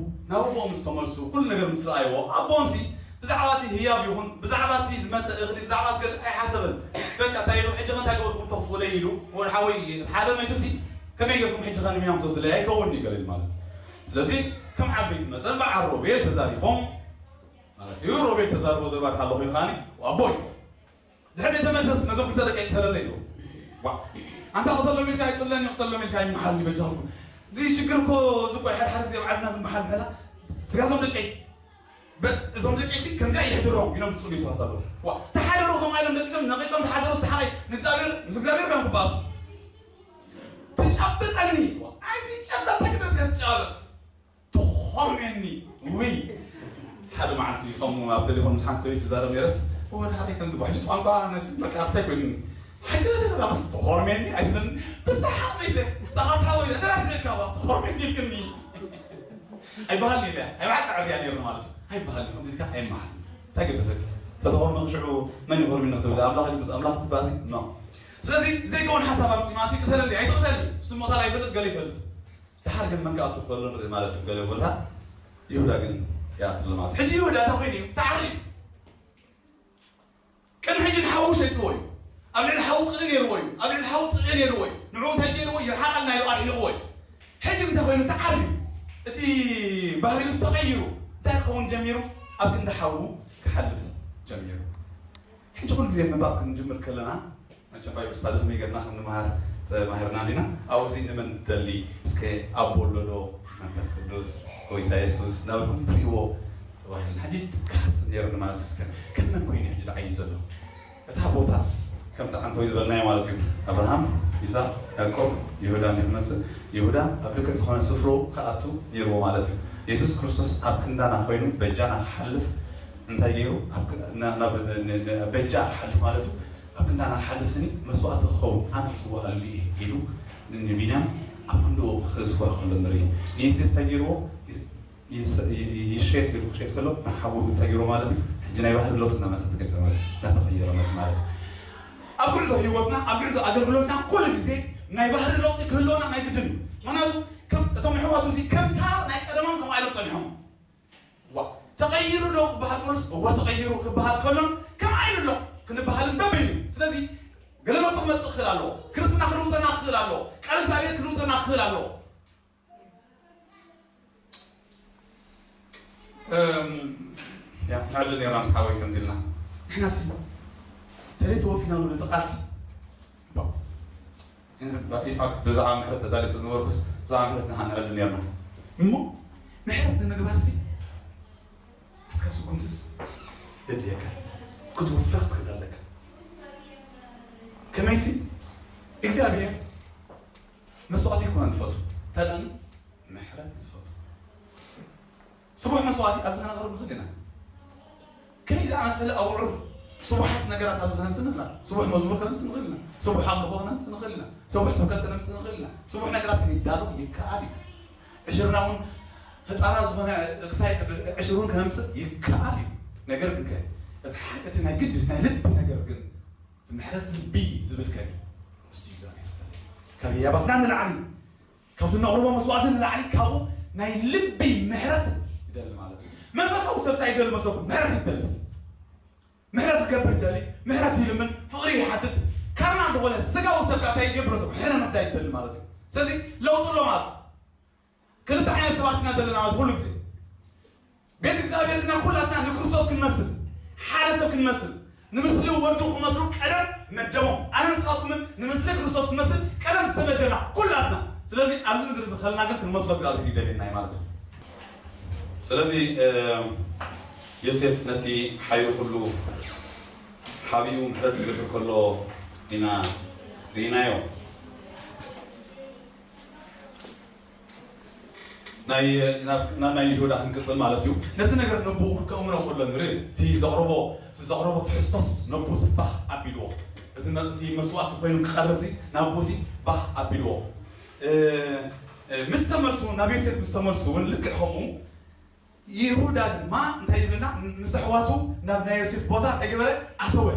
ናብ ኣቦኦም ምስ ተመልሱ ኩሉ ነገር ምስ ረኣይዎ ኣቦኦም ሲ ብዛዕባ እቲ ህያብ ይኹን ብዛዕባ እቲ ዝመፀ እኽሊ ብዛዕባ እቲ ገለ ኣይሓሰበን። በቃ እንታይ ኢሉ ሕጂ ከ እንታይ ገበርኩም ተኽፉለይ ኢሉ ወዲ ሓወይ ሓደ መይቱ ሲ ከመይ ገርኩም ሕጂ ከ ንቢንያም ትወስድለይ ኣይከውን እዩ ገለ ኢሉ ማለት እዩ። ስለዚ ከም ዓበይቲ መጠን በዓል ሮቤል ተዛሪቦም ማለት እዩ። ሮቤል ተዛርቦ ዘባር ካሎ ኮይኑ ከዓኒ ኣቦይ ድሕር ቤተ መሰስ ነዞም ክልተ ደቂ ተለለ ኢሉ ዋ ኣንታ ቅተሎም ኢልካ ኣይፅለኒ ቅተሎም ኢልካ ይመሓል ይበጃኹም እዚ ሽግር እኮ እዚ እኮ ሓደ ሓደ ግዜ ኣብ ዓድና ዝመሓል ምሕላ ስጋዞም ደቀይ በ- እዞም ደቀይ ሲ ከምዚኣ ይሕድሮም ኢሎም ዝፅሉ ሰባት ኣለዉ ዋ ተሓደሩ ከምኣ ኢሎም ደቂሶም ነቂፆም ተሓደሩ ሰሓይ ንእግዚኣብሔር ምስ እግዚኣብሔር ከም ክባሱ ትጨብጠኒ ዋ ኣይትጨበጥ ተግደስ ትጨበጥ ትኾርሜኒ ውይ ሓደ መዓልቲ ከምኡ ኣብ ቴሌፎን ምስ ሓንቲ ሰበይቲ ዝዛረብ ነይረስ ወደ ሓደ ከምዚ ብሕጂ ቋንቋ ነስ በቃ ኣርሳይ ኮይኑ ሓደ ራስ ትኾርሜኒ ኣይትብለኒ ብስሓቅ መይተ ንስኻ ትሓወይ እተ ራስ ኢልካ ዋ ትኾርሜኒ ኢልክኒ ኣይበሃልን ኢለ ኣይበዓል ዕርያ ነይሩ ማለት እዩ ኣይበሃልን ከምዚ ኢልካ ኣይመሃል እንታይ ገደሰክ ተተኾርመ ክሽዑ መን ይኾርሚኒ ክትብል ኣምላኽ ምስ ኣምላኽ ትባዚ ኖ ስለዚ ዘይከውን ሓሳብ ኣምፂ ማሲ ቅተለኒ ኣይትቅተልኒ ስሞታ ላይ ይፈልጥ ገለ ይፈልጥ ድሓር ግን መን ክኣቱ ክኸሎ ንርኢ ማለት እዩ ገለ ቦታ ይሁዳ ግን ይኣትሉ ማለት ሕጂ ይሁዳ እንታይ ኮይኑ እዩ ተዓርዩ ቅድሚ ሕጂ ንሓዉ ሸይጥዎ እዩ ኣብ ልዕሊ ሓዉ ቅኒ ነይርዎ እዩ ኣብ ልዕሊ ሓዉ ፅልኢ ነይርዎ እዩ ንዕኡ እንታይ ገይርዎ ይርሓቐልና ኢሉ ኣርሒቕዎ እዩ ሕጂ እንታይ ኮይኑ ተዓርዩ እቲ ባህሪኡ ዝተቐይሩ እንታይ ክኸውን ጀሚሩ ኣብ ክንዲ ሓዉ ክሓልፍ ጀሚሩ ሕጂ ኩሉ ግዜ ምንባብ ክንጅምር ከለና መቸም ባይብል ስታዲ ከመይ ጌርና ከም ንምሃር ተማሂርና እንዲና ኣብኡ ሲ ንመን ትደሊ እስከ ኣቦ ኣሎ ዶ መንፈስ ቅዱስ ጎይታ የሱስ እናበልኩም ትርእይዎ ተባሂሉ። ሕጂ ክሓስብ ነይሩ ማለት እስከ ከም መን ኮይኑ ሕጂ ዝዓይ ዘሎ? እታ ቦታ ከምቲ ዓንተወይ ዝበልናዮ ማለት እዩ። ኣብርሃም፣ ይስሐቅ፣ ያዕቆብ፣ ይሁዳ ንክመጽእ፣ ይሁዳ ኣብ ልክዕ ዝኾነ ስፍሮ ክኣቱ ነይርዎ ማለት እዩ። የሱስ ክርስቶስ ኣብ ክንዳና ኮይኑ በጃና ክሓልፍ እንታይ ገይሩ? ኣብ ክ-፣ ና-፣ ናብ፣ ን-፣ ን-፣ በጃ ክሓልፍ ማለት እዩ። ኣብ ክንዳና ክሓልፍ ስኒ መስዋእቲ ክኸውን ኣነ ክስዋኣሉ እየ ኢሉ ንቢንያም ኣብ ክንድኡ ክስዋእ ከሎ ንርኢ። ንዮሴፍ እንታይ ገይርዎ? ይስ-፣ ይ-፣ ይሸጥ ኢሉ ክሸጥ ከሎ ንሓዉ እንታይ ገይርዎ ማለት እዩ? ሕጂ ናይ ባህሪ ለውጢ እናመጸ ትከይድ ማለት እዩ። እናተቐየረ መጽ ማለት እዩ። ኣብ ጉዕዞ ህይወትና፣ ኣብ ጉዕዞ ኣገልግሎትና ኩሉ ግዜ ናይ ባህሪ ለውጢ ክህልወና ናይ ግድን እዩ። ምኽንያቱ ከም እቶም ኣሕዋቱ እዚ ከምታ ናይ ቀደሞም ከምኣ ኢሎም ጸኒሖም። ዋ፣ ተቐይሩ ዶ ክበሃል ከሎስ፣ እወ ተቐይሩ ክበሃል ከሎን ከምኣ ኢሉ ኣሎ ክንበሃልን በበይኑ። ስለዚ ገለ ለውጢ ክመጽእ ክኽእል ኣለዎ። ክርስትና ክልውጠና ክኽእል ኣለዎ። ቃል እግዚኣብሔር ክልውጠና ክኽእል ኣለዎ። እም፣ ያ፣ ንዕልል ነይርና ምስ ሓወይ ከምዚ ኢልና። ንሕና ሲ፣ ተለይ ተወፊናሉ ነቲ ቃልሲ። ባ-፣ ኢንፋክት ብዛዕባ ምሕረት ተዳልየ ስለ ዝነበርኩስ፣ ብዛዕባ ምሕረት ንሓ ንዕልል ነይርና። እሞ፣ ምሕረት ንምግባር ሲ፣ ናትካ ስጉምትስ የድልየካ። ክትውፈኽ ትኽእል ኣለካ። ከመይሲ፣ እግዚኣብሔር መስዋእቲ ይኮነ ዝፈቱ። እንታይ ደኣ ምሕረት እዩ ዝፈቱ። ስቡሕ መስዋእቲ ኣብዚ ከነቕርብ ንኽእል ኢና። ከመይ ዝኣመሰለ ኣብዑር ስቡሓት ነገራት ኣብዚ ከነምጽእ ንኽእል ኢና። ስቡሕ መዝሙር ከነምጽእ ንኽእል ኢና። ስቡሕ ኣምልኾ ከነምጽእ ንኽእል ኢና። ስቡሕ ስብከት ከነምጽእ ንኽእል ኢና። ስቡሕ ነገራት ክንዳሎ ይከኣል እዩ። ዕሽርና እውን ህጣና ዝኾነ ክሳይ ዕሽር እውን ከነምጽእ ይከኣል እዩ። ነገር ግን ከ እቲ ሓ-፣ እቲ ናይ ግድ ናይ ልቢ ነገር ግን እቲ ምሕረት ልቢ ዝብል ከ ንሱ እዩ እግዚኣብሔር ዝተለየ። ካብ ህያባትና ንላዕሊ ካብቲ ነቕርቦ መስዋእቲ ንላዕሊ ካብኡ ናይ ልቢ ምሕረት ይደሊ ማለት እዩ። መንፈሳዊ ሰብ እንታይ ይደሊ መሰልኩም? ምሕረት ይደሊ። ምሕረት ክገብር ይደሊ፣ ምሕረት ይልምን፣ ፍቕሪ ይሓትት። ካርና ዝኾነ ስጋዊ ሰብ ከኣ እንታይ ይገብር መሰልኩም? ሕነ ምፍዳይ ይደሊ ማለት እዩ። ስለዚ ለውጢ ኣሎ ማለት እዩ። ክልተ ዓይነት ሰባት ኢና ዘለና ማለት ኩሉ ግዜ። ቤት እግዚኣብሔር ግና ኩላትና ንክርስቶስ ክንመስል፣ ሓደ ሰብ ክንመስል፣ ንምስሊ ወዱ ክመስሉ ቀደም መደቦም። ኣነ ንስኻትኩምን ንምስሊ ክርስቶስ ክንመስል ቀደም ዝተመደብና ኩላትና። ስለዚ ኣብዚ ምድሪ እዚ ከለና ግን ክንመስሎ እግዚኣብሔር ይደልየና እዩ ማለት እዩ። ስለዚ፣ እ፣ ዮሴፍ ነቲ ሓይሉ ኩሉ ሓቢኡ ምሕረት ክገብር ከሎ ኢና ርኢናዮ። ናይ፣ ናብ፣ ናብ ናይ ይሁዳ ክንቅጽል ማለት እዩ። ነቲ ነገር ነብኡ ከእምኖ ከሎ ንርኢ። እቲ ዘቕረቦ፣ እቲ ዘቕረቦ ትሕዝቶስ ነብኡ ሲ ባህ ኣቢልዎ። እቲ መ-፣ እቲ መስዋእቲ ኮይኑ ክቐርብ ሲ ናብኡ ሲ ባህ ኣቢልዎ። እ፣ እ፣ ምስ ተመልሱ፣ ናብ ዮሴፍ ምስ ተመልሱ እውን ልክዕ ከምኡ ይሁዳ ድማ እንታይ ይብለና? ምስ ኣሕዋቱ ናብ ናይ ዮሴፍ ቦታ እንታይ ገበረ? ኣተወ።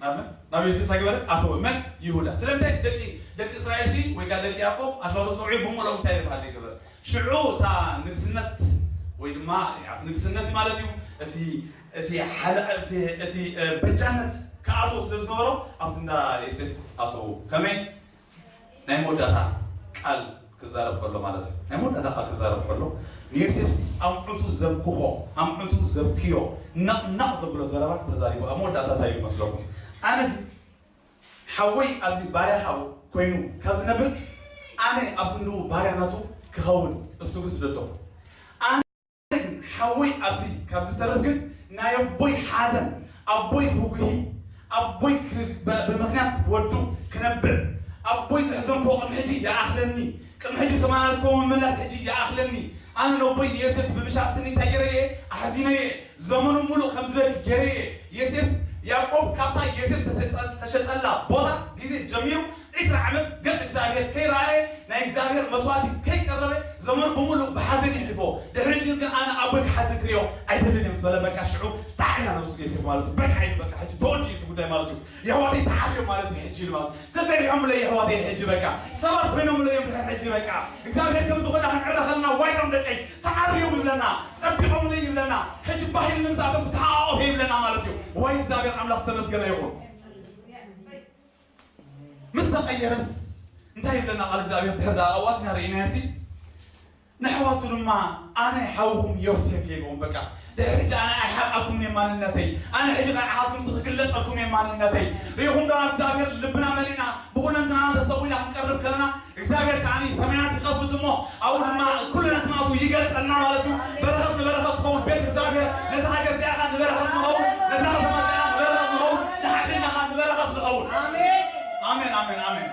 ናብ መን? ናብ ዮሴፍ እንታይ ገበረ? ኣተወ። መን? ይሁዳ። ስለምንታይ ደቂ፣ ደቂ እስራኤል ሲ ወይ ከዓ ደቂ ያዕቆብ ኣሕዋቶም ሰብዒ ብምልኦም እንታይ ይበሃል ይገበረ? ሽዑ እታ ንግስነት ወይ ድማ ያት ንግስነት ማለት እዩ። እቲ፣ እቲ ሓለ-፣ እቲ፣ እቲ፣ እ፣ በጃነት ክኣትዎ ስለ ዝገበሮ ኣብቲ እንዳ ዮሴፍ ኣተዉ። ከመይ? ናይ መወዳእታ ቃል ክዛረብ ከሎ ማለት እዩ። ናይ መወዳእታ ቃል ክዛረብ ከሎ ንዮሴፍሲ ኣምዑቱ ዘብክኾ፣ ኣምዑቱ ዘብክዮ፣ ነቕነቕ ዘብሎ ዘረባ ተዛሪቡ። ኣብ መወዳእታ እንታይ ይመስለኩም? ኣነሲ ሓወይ ኣብዚ ባርያኻ ኮይኑ ካብ ዝነብር ኣነ ኣብ ክንድኡ ባርያ ናቱ ክኸውን እሱ ግን ስደዶ። ኣነ ግን ሓወይ ኣብዚ ካብ ዝተርፍ ግን ናይ ኣቦይ ሓዘን፣ ኣቦይ ህጉሂ፣ ኣቦይ ክ-፣ ብ-፣ ብምኽንያት ወዱ ክነብዕ፣ ኣቦይ ዘሕዘንክዎ ቅድሚ ሕጂ ይኣኽለኒ፣ ቅድሚ ሕጂ ዝተመላለስክዎ ምምላስ ሕጂ ይኣኽለኒ። ኣነ ነቦይ ንዮሴፍ ብምሻጥ ስኒ እንታይ ገይረየ? ኣሕዚነየ። ዘመኑ ሙሉእ ከም ዝበኪ ገይረየ። ዮሴፍ፣ ያዕቆብ ካብታ ዮሴፍ ተሸጠ-፣ ተሸጠላ ቦታ ግዜ ጀሚሩ ዒስራ ዓመት ገጽ እግዚኣብሔር ከይረኣየ፣ ናይ እግዚኣብሔር መስዋእቲ ከይቀረበ፣ ዘመኑ ብምሉእ ብሓዘን የሕልፎ። ድሕሪ ሕጂ ግን ኣነ ኣቦይ ክሓዝን ክርእዮ ኣይደልን እየ ምስ በለ፣ በቃ ሽዑ ጣዕ ኢላ ነብሱ ዮሴፍ ማለት እዩ። በቃ ኢሉ፣ በቃ ሕጂ ተወዲኡ እቲ ጉዳይ ማለት እዩ። የሕዋተይ ተዓርዮም ማለት እዩ ሕጂ ኢሉ ማለት እዩ። ተሰሪሖምለይ የሕዋተይ ሕጂ በቃ። ሰባት ኮይኖምለይ እዮም ድሕሪ ሕጂ በቃ። እግዚኣብሔር ከም ዝኾነ ክንዕረ ከለና ዋይቶም ደቀይ ተዓርዮም ይብለና፣ ጸቢቖምለይ ይብለና። ሕጂ ባህ ኢሉ ንምሳቶም ክተሓቋቖፈ ይብለና ማለት እዩ። ወይ እግዚኣብሔር ኣምላኽ ዝተመስገነ ይኹን። ምስ ተቐየረስ እንታይ ይብለና ቃል እግዚኣብሔር? ድሕሪ ደኣ ኣብኡ ኣቲና ርኢናዮ ሲ፣ ንኣሕዋቱ ድማ ኣነ ሓውኹም ዮሴፍ እየ ኢልዎም። በቃ ድሕሪ ሕጂ ኣነ ኣይሓብኣልኩምን እየ ማንነተይ፣ ኣነ ሕጂ ንዓኻትኩም ክግለጸልኩም እየ ማንነተይ። ርኢኹም ዶ ናብ እግዚኣብሔር ልብና መሊእና ብኹለንትናና ተሰዊና ክንቀርብ ከለና እግዚኣብሔር ከዓኒ ሰማያት ይኸፍት እሞ ኣብኡ ድማ ኩሉ ነቲ ናቱ ይገልጸልና ማለት እዩ። በረኸት ንበረኸት ትኸውን ቤት እግዚኣብሔር። ነዛ ሃገር እዚኣ ኸዓ ንበረኸት ንኸውን፣ ነዛ ከተማ እዚኣ ንበረኸት ንኸውን፣ ንሓድሕድና ኸዓ ንበረኸት ንኸውን። ኣሜን፣ ኣሜን፣ ኣሜን።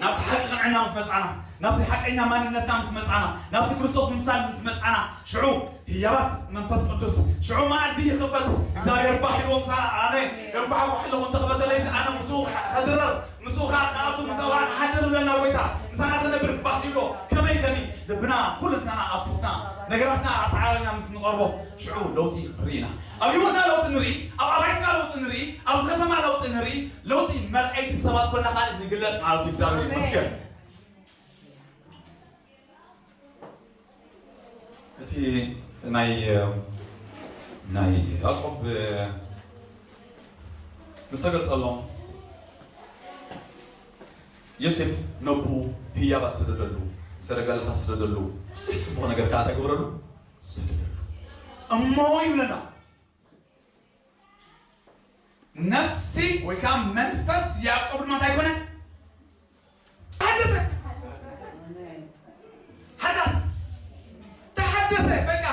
ናብቲ ሓቂ ቅንዕና ምስ መጻና፣ ናብቲ ሓቀኛ ማንነትና ምስ መጻና፣ ናብቲ ክርስቶስ ምምሳል ምስ መጻና፣ ሽዑ ህያባት መንፈስ ቅዱስ፣ ሽዑ መኣዲ ይኽፈት። እግዚኣብሔር ባህ ኢልዎ ምሳና፣ ኣነ የንኳሕኳሕ ኣለኹ፣ እንተኽፈተለይሲ ኣነ ምስኡ ከድረር፣ ምስኡ ከኣ ክኣቱ፣ ምስ ኣብርሃ ክሓድር ይብለና ጎይታ። ምሳና ክነብር ባህ ይብሎ። ከመይ ከኒ ልብና ኩልንትናና ኣፍሲስና፣ ነገራትና ኣተዓራሪና ምስ ንቐርቦ፣ ሽዑ ለውጢ ርኢና። ኣብ ህይወትና ለውጢ ንርኢ፣ ኣብ ኣባይትና ለውጢ ንርኢ፣ ኣብዚ ከተማ ለውጢ ንርኢ። ለውጢ መርኣይቲ ሰባት ኮና ካልእ ንግለጽ ማለት እዩ። እግዚኣብሔር ይመስገን። እቲ ናይ ናይ ያዕቆብ ምስ ተገልጸሎም ዮሴፍ ነቡ ህያባት ሰደደሉ፣ ሰረገላታት ሰደደሉ፣ ብዙሕ ጽቡቕ ነገር ከኣ እንታይ ገበረሉ? ሰደደሉ። እሞ ይብለና ነፍሲ ወይ ከዓ መንፈስ ያዕቆብ ድማ እንታይ ኮነ? ተሓደሰ። ሓዳስ ተሓደሰ። በቃ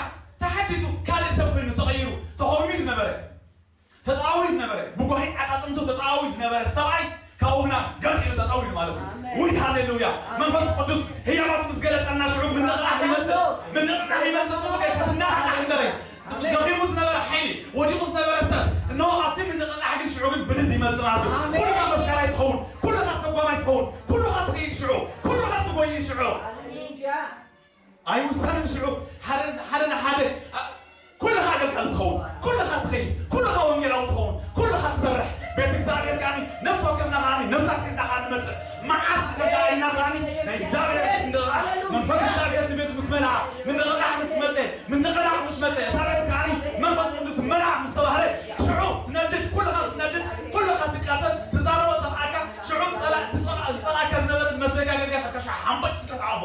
ተሓዲሱ ካልእ ሰብ ኮይኑ ተቐይሩ። ተኾርሚ ዝነበረ፣ ተጣዊ ዝነበረ፣ ብጓሂ ዓጻጽምቱ ተጣዊ ዝነበረ ሰብኣይ ካብኡ ግና ገጥ ኢሉ ተጣዊሉ ማለት እዩ። ኣሜን። ውይ ሃሌሉያ። ኣሜን። መንፈስ ቅዱስ ህያባት ምስ ገለጸልና ሽዑ ምንቕቓሕ ይመጽእ። ኣሜን። ምንቕቓሕ ይመጽእ። ጽቡቅ ጌርካ ትነቓቓሕ እምበረ። ኣሜን። ደኺሙ ዝነበረ ሓይሊ፣ ወዲቑ ዝነበረ ሰብ፣ እነሆ ኣብቲ ምንቕቓሕ ግን ሽዑ ግን ብድድ ይመጽእ ማለት እዩ። ኣሜን። ኩልኻ መስካራይ ትኸውን፣ ኩልኻ ሰጓማይ ትኸውን፣ ኩልኻ ትኸይድ ሽዑ፣ ኩልኻ ትጎይን ሽዑ። ኣሜን። ኣይውሰንን ሽዑ ሓደ ሓደ ንሓደ፣ ኣ፣ ኩልኻ ኣገልጋሊ ትኸውን፣ ኩልኻ ትኸይድ፣ ኩልኻ ወንጌላዊ ትኸውን፣ ኩልኻ ትሰርሕ። ቤት እግዚኣብሔር ከዓኒ ነፍሲ ወከፍና ከዓኒ ነብሳት ሒዝና ከዓኒ ንመጽእ። መዓስ ንርዳእ ኢልና ከዓኒ ናይ እግዚኣብሔር ምንቕቓሕ፣ መንፈስ እግዚኣብሔር ንቤቱ ምስ መልኣ፣ ምንቕቓሕ ምስ መጸ፣ ምንቕቓሕ ምስ መጸ፣ እታ ቤት ከዓኒ መንፈስ ቅዱስ መልኣ ምስ ተባህለ፣ ሽዑ ትነድድ፣ ኩልኻ ትነድድ፣ ኩልኻ ትቃጸል፣ ትዛረቦ ጠፍኣካ፣ ሽዑ ጸላ-፣ ትጸላ-፣ ዝጸላእካ ዝነበረ መስለካ ጌርካ ከሻ ሓምበጭ ኢልካ ትዓፎ።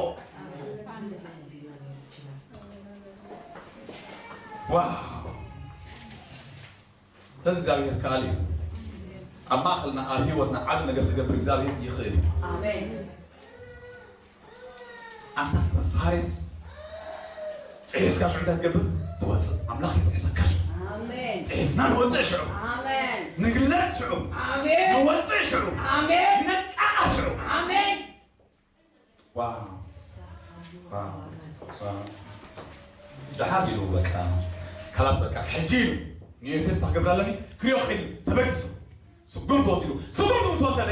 ዋው! ስለዚ እግዚኣብሔር ከኣል እዩ። ኣብ ማእኸልና፣ ኣብ ህይወትና ዓቢ ነገር ክገብር እግዚኣብሔር ይኽእል እዩ። ኣሜን። ኣንታ ፋሬስ ጥሒስካ ሽዑ እንታይ ትገብር? ትወጽእ። ኣምላኽ ይጥሒሰካ ሽዑ። ኣሜን። ጥሒስና ንወጽእ ሽዑ። ኣሜን። ንግለጽ ሽዑ። ኣሜን። ንወጽእ ሽዑ። ኣሜን። ንነቃቓ ሽዑ። ኣሜን። ዋው! ዋው! ዋው! ደሓር ኢሉ በቃ፣ ካላስ በቃ፣ ሕጂ ኢሉ ንዮሴፍ እንታይ ክገብር ኣለኒ? ክሪኦ ከይዱ ተበጊሱ። ስጉምቲ ወሲዱ። ስጉምቲ ምስ ወሰደ፣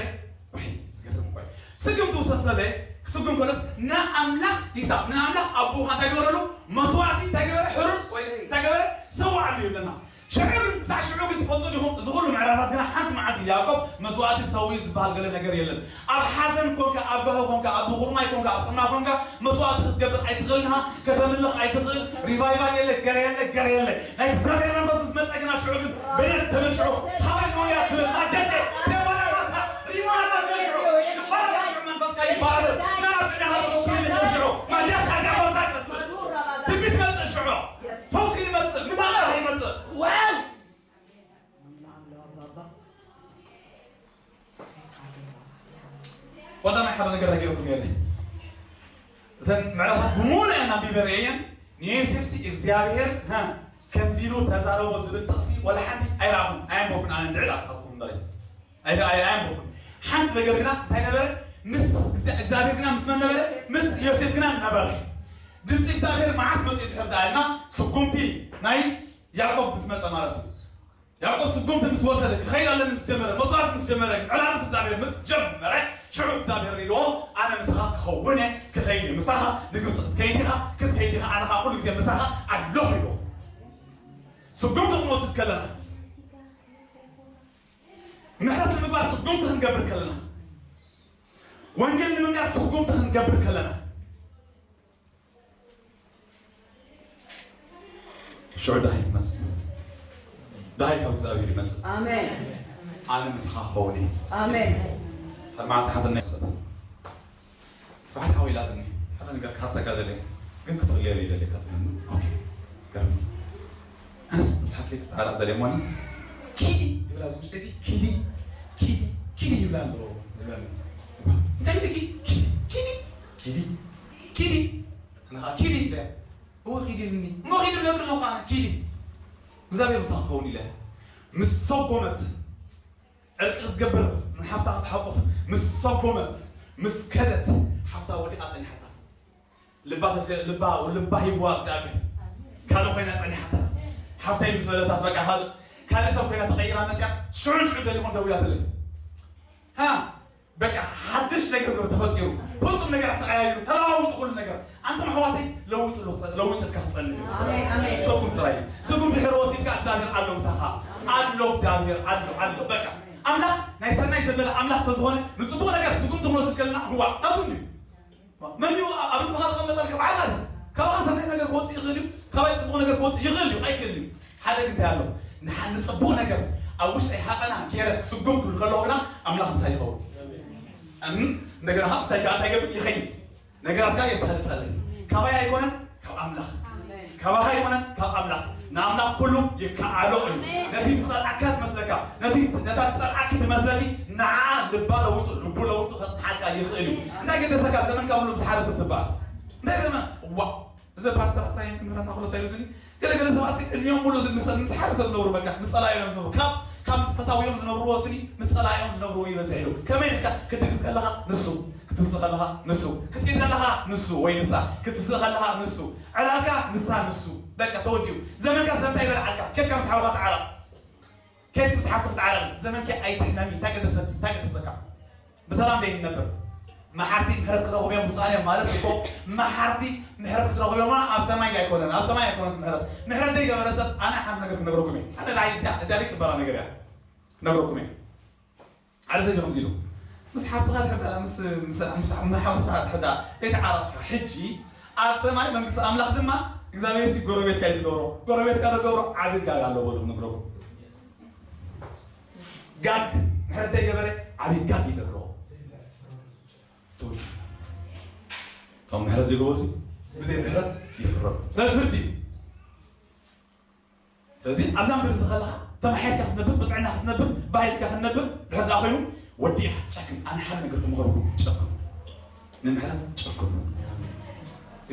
ወይ፣ ዝገርም እኮ እዩ። ስጉምቲ ምስ ወሰደ፣ ክስጉም ከሎስ ንኣምላኽ ይሳብ፣ ንኣምላኽ ኣቦኻ እንታይ ገበረሉ? መስዋዕቲ እንታይ ገበረ? ሕሩድ ወይ እንታይ ገበረ? ሰውኣሉ ይብለና። ሽዑ ግን፣ ክሳዕ ሽዑ ግን ትፈልጡ ዲኹም? እዚ ኩሉ ምዕራፋት ግና ሓንቲ መዓልቲ ያዕቆብ መስዋዕቲ ሰዊ ዝበሃል ገለ ነገር የለን። ኣብ ሓዘን ኮንካ፣ ኣብ ባህሪ ኮንካ፣ ኣብ ብኹርማይ ኮንካ፣ ኣብ ጥዕና ኮንካ መስዋዕቲ ክትገብር ኣይትኽእልን ኢኻ፣ ከተምልኽ ኣይትኽእል። ሪቫይቫል የለ፣ ገረ የለ፣ ገረ የለ። ናይ እግዚኣብሔር መንፈስ ምስ መጸ ግና ሽዑ ግን ብድድ ትብል ሽዑ ሃሌሉያ ትብል። ማጀሴ፣ ቴባና ማሳ፣ ሪማና ማሳ ሽዑ። ይባረክ ሽዑ መንፈስካ ይባረክ። ናብ ቅድሚ ሃለሎ ክብል ይኽእል ሽዑ። ማጀሳ ጋባዛ ትብል። ትንቢት መጽእ ሽዑ። ፈውሲ ይመጽእ፣ ምንቕቓሕ ይመጽእ። ዋው! ቀዳማይ ሓደ ነገር ነጊረኩም ነይረ። እተን ምዕራፋት ብምሉእ እየን ኣንቢበ ርእየን። ንዮሴፍሲ እግዚኣብሔር፣ ሃ፣ ከምዚ ኢሉ ተዛረቦ ዝብል ጥቕሲ ወላ ሓንቲ ኣይረኣኹን፣ ኣየንበብኩን። ኣነ እንድዒ ንስኻትኩም እምበሪ። ኣይ-፣ ኣይ-፣ ኣየንበብኩን። ሓንቲ ነገር ግና እንታይ ነበረ? ምስ፣ እግዚኣብሔር ግና ምስ መን ነበረ? ምስ ዮሴፍ ግና ነበረ። ድምፂ እግዚኣብሔር መዓስ መፂኡ ድሕር ደኣ ኢልና፣ ስጉምቲ ናይ ያዕቆብ ምስ መፀ ማለት እዩ። ያዕቆብ ስጉምቲ ምስ ወሰደ፣ ክኸይድ ኣለኒ ምስ ጀመረ፣ መስዋዕቲ ምስ ጀመረ፣ ዕላል ምስ እግዚኣብሔር ምስ ጀመረ፣ ሽዑ እግዚኣብሔር ኢልዎ፣ "ኣነ ምሳኻ ክኸውን እየ፣ ክኸይድ እየ ምሳኻ፣ ንግብፂ ክትከይድ ኢኻ፣ ክትከይድ ኢኻ፣ ኣነ ኸዓ ኩሉ ግዜ ምሳኻ ኣለኹ" ኢልዎ። ስጉምቲ ክንወስድ ከለና፣ ምሕረት ንምግባር ስጉምቲ ክንገብር ከለና፣ ወንጌል ንምንጋር ስጉምቲ ክንገብር ከለና፣ ሽዑ ደሃይ ይመጽእ። ደሃይ ካብ እግዚኣብሔር ይመጽእ። ኣሜን። ኣነ ምሳኻ ክኸውን እየ። ኣሜን። ሕድማዕቲ ሓትነይ ሰብ። ጽባሕ ሓወይ ኢላትኒ፣ ሓደ ነገር ክሓተካ ደልየ፣ ግን ክጽልየሉ ይደልየካ ትብለኒ። ኦኬ፣ ገርም። ኣነስ ምስ ሓፍተይ ክተዓረቕ ደልየ እሞ፣ ኪዲ ይብላ፣ እዚ ውሽጠይ እዚ ኪዲ፣ ኪዲ፣ ኪዲ ይብላ ኣሎ፣ ይብለኒ። እንታይ ኢልኪ? ኪዲ፣ ኪዲ፣ ኪዲ፣ ኪዲ። ኣነ ኸዓ ኪዲ ኢለ። እወ ኪዲ ኢልኒ። እሞ ኪዲ ኢለ ኣለኹ ኣነ፣ ኪዲ። እግዚኣብሔር ምሳኺ ክኸውን ኢለ። ምስ ሰጎመት፣ ዕርቂ ክትገብር፣ ንሓፍታ ክትሓቁፍ፣ ምስ ሰጎመት፣ ምስ ከደት፣ ሓፍታ ወዲቓ ጸኒሓታ። ልባ ተሰ-፣ ልባ፣ ልባ ሂብዋ እግዚኣብሔር። ካልእ ኮይና ጸኒሓታ። ሓፍታይ ምስ በለታስ በቃ ካልእ፣ ካልእ ሰብ ኮይና ተቐይራ መጽያ፣ ሽዑ ሽዑ ቴሌፎን ደዊላትለይ። ሃ፣ በቃ ሓድሽ ነገር ነው ተፈጢሩ። ፍጹም ነገር ተቐያይሩ፣ ተለዋውጡ ኩሉ ነገር። ኣንቱም ኣሕዋተይ፣ ለውጡ፣ ለውጥልካ ክጸንሕ እዩ። ኣሜን፣ ኣሜን። ሰጉም ጥራይ። ሰጉም ድሕሪ ወሲድካ እግዚኣብሔር ኣሎ ምሳኻ። ኣሎ እግዚኣብሔር፣ ኣሎ፣ ኣሎ። በቃ ኣምላኽ ናይ ሰናይ ዘበለ ኣምላኽ ስለ ዝኾነ፣ ንጽቡቕ ነገር ስጉምቲ ክንወስድ ከለና፣ ህዋ፣ ናቱ እንድዩ። መን እዩ ኣብ ልብኻ ዘቐመጠልካ? ባዕልኻ ኢኻ። ካባኻ ሰናይ ነገር ክወጽእ ይኽእል እዩ፣ ካባይ ጽቡቕ ነገር ክወጽእ ይኽእል እዩ፣ ኣይክእልን እዩ። ሓደ ግን እንታይ ኣሎ? ንሓ-፣ ንጽቡቕ ነገር ኣብ ውሽጠይ ሃቐና ገይረ ክስጉም ክብል ከለኹ ግና ኣምላኽ ምሳይ ይኸውን። እም፣ እንደገና ኸዓ ምሳይ ከኣ እንታይ ይገብር? ይኸይድ። ነገራት ከኣ የሳልጠለይ። ካባይ ኣይኮነን፣ ካብ ኣምላኽ። ኣሜን። ካባኻ ኣይኮነን፣ ካብ ኣምላኽ። ንኣምላኽ ኩሉ ይከኣሎ እዩ። ኣሜን። ነቲ ዝጸልኣካ ትመስለካ፣ ነቲ፣ ነታ ትጸልኣኪ ትመስለኪ፣ ንዓ ልባ ለውጡ፣ ልቡ ለውጡ ከጽንሓልካ ይኽእል እዩ። ኣሜን። እንታይ ገደሰካ? ዘመንካ ኩሉ ምስ ሓደ ሰብ ትባኣስ። እንታይ ዘመን? ዋ፣ እዚ ፓስተር ኣስታየን ክምህረና ከሎ እንታይ ኢሉ ስኒ? ገለ ገለ ሰባት ሲ ዕድሚኦም ሙሉ እዚ ምስ፣ ምስ ሓደ ሰብ ዝነብሩ በቃ፣ ምስ ጸላኢኦም ዝነብሩ። ካብ፣ ካብ ምስ ፈታዊኦም ዝነብርዎ ስኒ፣ ምስ ጸላኢኦም ዝነብርዎ ይበዝሕ ኢሉ። ከመይ ኢልካ ክትድግስ ከለኻ ንሱ፣ ክትስእ ከለኻ ንሱ፣ ክትከይድ ከለኻ ንሱ ወይ ንሳ፣ ክትስእ ከለኻ ንሱ፣ ዕላልካ ንሳ ንሱ። በቃ ተወዲኡ። ዘመንካ ስለምንታይ ይበልዓልካ? ኬድካ ምስ ሓውኻ ተዓረቕ። ኬድኪ ምስ ሓፍትኺ ተዓረቒ። ዘመንኪ ኣይትሕመሚ። እንታይ ገደሰኪ? እንታይ ገደሰካ? ብሰላም ደይ ንነብር። መሓርቲ ምሕረት ክረኽቡ እዮም ብፁዓን እዮም ማለት እኮ፣ መሓርቲ ምሕረት ክትረኽቡ እዮም ኣብ ሰማይ ኣይኮነን፣ ኣብ ሰማይ ኣይኮነን ምሕረት። ምሕረት ዘይገበረ ሰብ ኣነ ሓንቲ ነገር ክነግረኩም እየ። ኣነ ንዓይ እዚኣ፣ እዚኣ ደይ ክበራ ነገር እያ። ክነግረኩም እየ። ሓደ ሰብ እዩ ከምዚ ኢሉ። ምስ ሓፍትኻ ድሕር ምስ፣ ምስ፣ ምስ፣ ምስ ሓፍትኻ ድሕር ደይተዓረቕካ ሕጂ ኣብ ሰማይ መንግስቲ ኣምላኽ ድማ እግዚኣብሔር ሲ ጎረቤትካ እዩ ዝገብሮ። ጎረቤትካ ዝገብሮ ዓቢ ጋግ ኣሎ በሉ ክነግረኩም። ጋግ ምሕረት ዘይገበረ ዓቢ ጋግ እዩ ዘለዎ። ተወልዱ። እቶም ምሕረት ዘይገበሩ ሲ ብዘይ ምሕረት ይፍረዱ። ስለ ፍርዲ እዩ። ስለዚ ኣብዛ ምድሪ እዚ ከለኻ ተማሒርካ ክትነብር፣ ብጥዕና ክትነብር፣ ባህልካ ክትነብር ድሕር ደኣ ኮይኑ ወዲእኻ ጨክን። ኣነ ሓደ ነገር ክመኽረኩም፣ ጨክኑ። ንምሕረት ጨክኑ።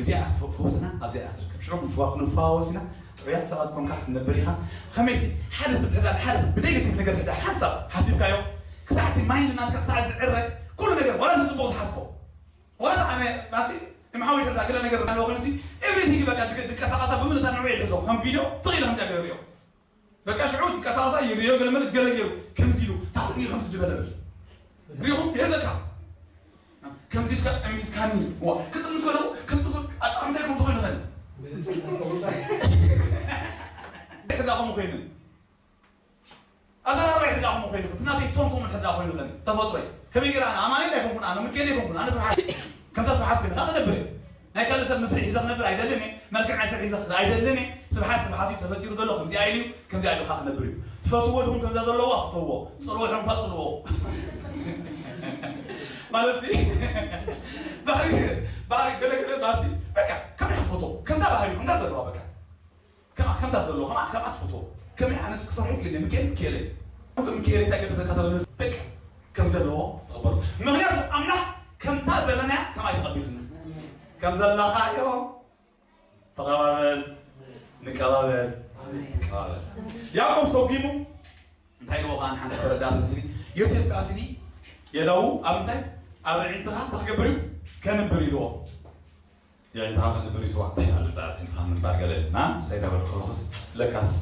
እዚኣ እያ ክትፈ-፣ ፈውስና ኣብዚኣ እያ ትርከብ። ሽዑ ክንፍዋ-፣ ክንፈዋወስ ኢና። ጥዑያት ሰባት ኮንካ ክትነብር ኢኻ። ከመይሲ ሓደ ሰብ ድሕር ደኣ ንሓደ ሰብ ብኔጌቲቭ ነገር ድሕር ደኣ ሓሳብ ሓሲብካዮ፣ ክሳዕ እቲ ማይንድ ናትካ ክሳዕ ዝዕረ፣ ኩሉ ነገር ዋላ እቲ ጽቡቕ ዝሓስቦ ዋላ ኣነ ማሲ እምሓዊ ድሕር ገለ ነገር ኣለዎ ክንሲ ኤቭሪቲንግ በቃ ድቀ-፣ ድቀሳቀሳ ብምልእታ ንዑ ይሕዞ ከም ቪድዮ ትኽኢለ ከምዚኣ ገለ ሪኦ። በቃ ሽዑ ድቀሳቀሳ ይሪኦ ገለ መልክ ገለ ገይሩ ከምዚ ኢሉ ታኹኒ ከምዚ ዝበለ ብል። ሪኹም ይሕዘካ። ከምዚ ኢልካ ጠሚዝካኒ። ዋ፣ ክጥምዝ ከለኹ ከምዚ ብል ኣጣምታይ ከም ትኾይኑ ኸኒ። ሕዳኹም ኾይኑ። ኣዘራርባይ ሕዳ ከምኡ ኮይኑ፣ እቲ ናተይ ቶን ከምኡ ሕዳ ኮይኑ ኸን ተፈጥሮይ። ከመይ ገይረ ኣነ ኣማኑኤል ኣይኮንኩን፣ ኣነ ሚካኤል ኣይኮንኩን፣ ኣነ ስብሓት፣ ከምታ ስብሓት ኮይኑ፣ ከኣ ክነብር እየ። ናይ ካልእ ሰብ ምስሊ ሒዘ ክነብር ኣይደልን እየ፣ መልክዕ ናይ ሰብ ሒዘ ክኸ-፣ ኣይደልን እየ። ስብሓት ስብሓት እዩ ተፈጢሩ ዘሎ፣ ከምዚኣ ኢሉ እዩ፣ ከምዚኣ ኢሉ ከኣ ክነብር እዩ። ትፈትዎ ድኹም ከምዛ ዘለዋ ፍተዎ፣ ጽልዎ ድኹም ከኣ ጽልዎ። ማለት ሲ፣ ባህሪ፣ ባህሪ ገለ ገለ ባህሲ፣ በቃ፣ ከመይ ክትፈትዎ? ከምታ ባህሪ፣ ከምታ ዘለዋ በቃ። ከማ-፣ ከምታ ዘሎ፣ ከማ-፣ ከምኣ ትፈትዎ። ከመይ ኣነስ ክሰርሖ ይክእል እየ፣ ምክኤል፣ ምክኤለይ። ምክኤለይ እንታይ ገለ ዘካተበሉ፣ በቃ፣ ከም ዘለዎ ተቐበሉ። ምኽንያቱ ኣምላኽ ከምታ ዘለናያ ከምኣ እዩ ተቐቢሉና። ከም ዘለኻዮ ተቐባበል፣ ንቀባበል፣ ንቀባበል። ያዕቆብ ሰጒሙ እንታይ ኢልዎ ከኣ ንሓንቲ ተረዳእቲ ምስሊ፣ ዮሴፍ ከኣ ስኒ የለዉ ኣብ እንታይ? ኣብ ኣዒንትኻ እንታይ ክገብር እዩ? ከንብር ኢልዎ። የዒንትኻ ከንብር ይስዋ እንታይ ኣሉ እዛ ኣዒንትኻ ምንባር ገለ ኢልና ምሳይ እናበልኩ ከለኹስ ለካስ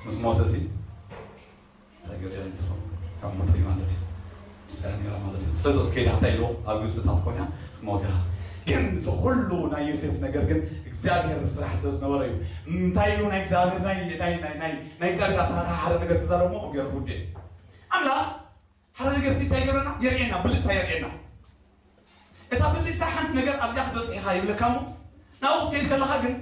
ምስ ሞተ ሲ እንታይ ገለ ኣዒንትኹም ካብ ሞተ እዩ ማለት እዩ። ንሳ እያ ነይራ ማለት እዩ። ስለዚ ክትከይድ ኢኻ እንታይ ኢልዎ ኣብ ግብፅታት ኮይና ክትመውት ኢኻ። ግን እዚ ኩሉ ናይ ዮሴፍ ነገር ግን እግዚኣብሔር ስራሕ ስለ ዝነበረ እዩ። እንታይ ኢሉ ናይ እግዚኣብሔር ናይ ናይ ናይ ናይ ናይ እግዚኣብሔር ኣሰራርሓ ሓደ ነገር ክዛረብ እሞ ገይሩ ክውድእ ኣምላኽ ሓደ ነገር ሲ እንታይ ይገብረና? የርእየና፣ ብልጭታ የርእየና። እታ ብልጭታ ሓንቲ ነገር ኣብዚኣ ክትበጽሕ ኢኻ ይብለካ እሞ ናብኡ ክትከይድ ከለኻ ግን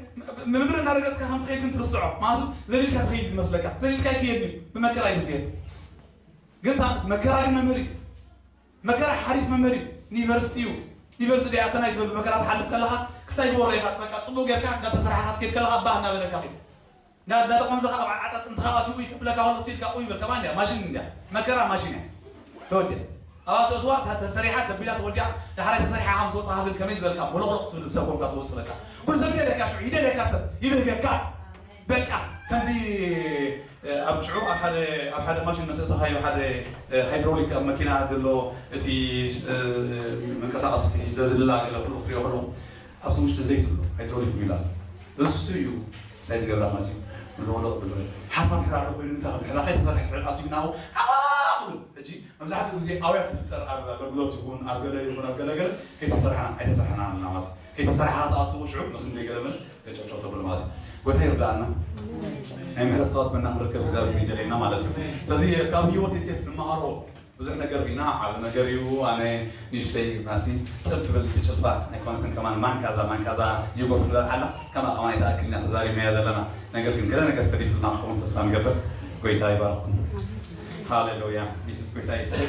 ንምድሪ እናረገጽካ ከም ትኸይድ ግን ትርስዖ። ማለት ዘሊልካ ትኸይድ ይመስለካ። ዘሊልካ ኣይክየድን እዩ፣ ብመከራ እዩ ዝኸየድ። ግን እታ መከራ ግን መምህር እዩ። መከራ ሓሪፍ መምህር እዩ። ዩኒቨርሲቲ እዩ። ዩኒቨርሲቲ ኣተና ይትበል ብመከራ ትሓልፍ ከለኻ ክሳይ ዝወረ ኢኻ ጸቃ ጽቡቕ ጌርካ እንዳተሰራሕካ ክትከይድ ከለኻ ባህ እናበለካ ኸይድ። እንዳ-፣ እንዳተቆንዘኻ ኣብ ዓጻጽምትኻ ኣትዩ ይቅብለካ ከሎ ሲልካ ቁይ በል። ከማን እንድያ፣ ማሽን እንድያ። መከራ ማሽን እያ። ተወድያ። ኣብኣ ተእትዋ፣ እታ ተሰሪሓ ተቢላ ተወዲኣ፣ ዳሕራይ ተሰሪሓ ከም ዝወፅኣ ግን ከመይ ዝበልካ ሞለቕሎቕ ትብል፣ ሰብ ኮንካ ትወስድ። በቃ ኩሉ ሰብ ይደልየካ፣ ሽዑ ይደልየካ፣ ሰብ ይብህገካ። በቃ ከምዚ ኣብ ሽዑ ኣብ ሓደ ኣብ ሓደ ማሽን መሰእተኻዮ፣ ሓደ ሃይድሮሊክ ኣብ መኪና ዘሎ እቲ መንቀሳቐሲ ዘዝልላ ገለ ኩሉ ክትሪኦ ከለኹ፣ ኣብቲ ውሽጢ ዘይት ኣሎ፣ ሃይድሮሊክ ዊል ኣሎ። እሱ እዩ ሳይድ ገብራ ማለት እዩ። ምልቕልቕ ብሎ ሓርፋን ሕራር ኮይኑ እንታይ ክብል፣ ሕራ ከይተሰርሐ ሕራር ኣትዩ ናው ዓባቕ ብሎ። ሕጂ መብዛሕትኡ ግዜ ኣውያት ዝፍጠር ኣብ ኣገልግሎት ይኹን ኣብ ገለ ይኹን ኣብ ገለገለ ከይተሰርሐና ኣይተሰርሐና ናማት ከይተሰርሐ ክትኣትዎ ሽዑ ንክንደይ ገለ መለ ገጨጨው ተብሎ ማለት እዩ። ጎይታ ይርዳእና። ናይ ምሕረት ሰባት መና ክንርከብ እግዚኣብሔር ይደለየና ማለት እዩ። ስለዚ ካብ ህይወት ዮሴፍ ንመሃሮ ብዙሕ ነገር ርኢና። ዓቢ ነገር እዩ። ኣነ ንእሽተይ ማሲ ጽብ ትብል ትጭልፋ ኣይኮነትን። ከማን ማንካ እዛ ማንካ እዛ ዮጎርት ትበልዓላ ከማ ከማን ኣይተኣክልና ተዛሪብናያ ዘለና። ነገር ግን ገለ ነገር ተሪፍልና ክኸውን ተስፋ ንገብር። ጎይታ ይባርኩም። ሃሌሉያ። ኢየሱስ ጎይታ ይስል።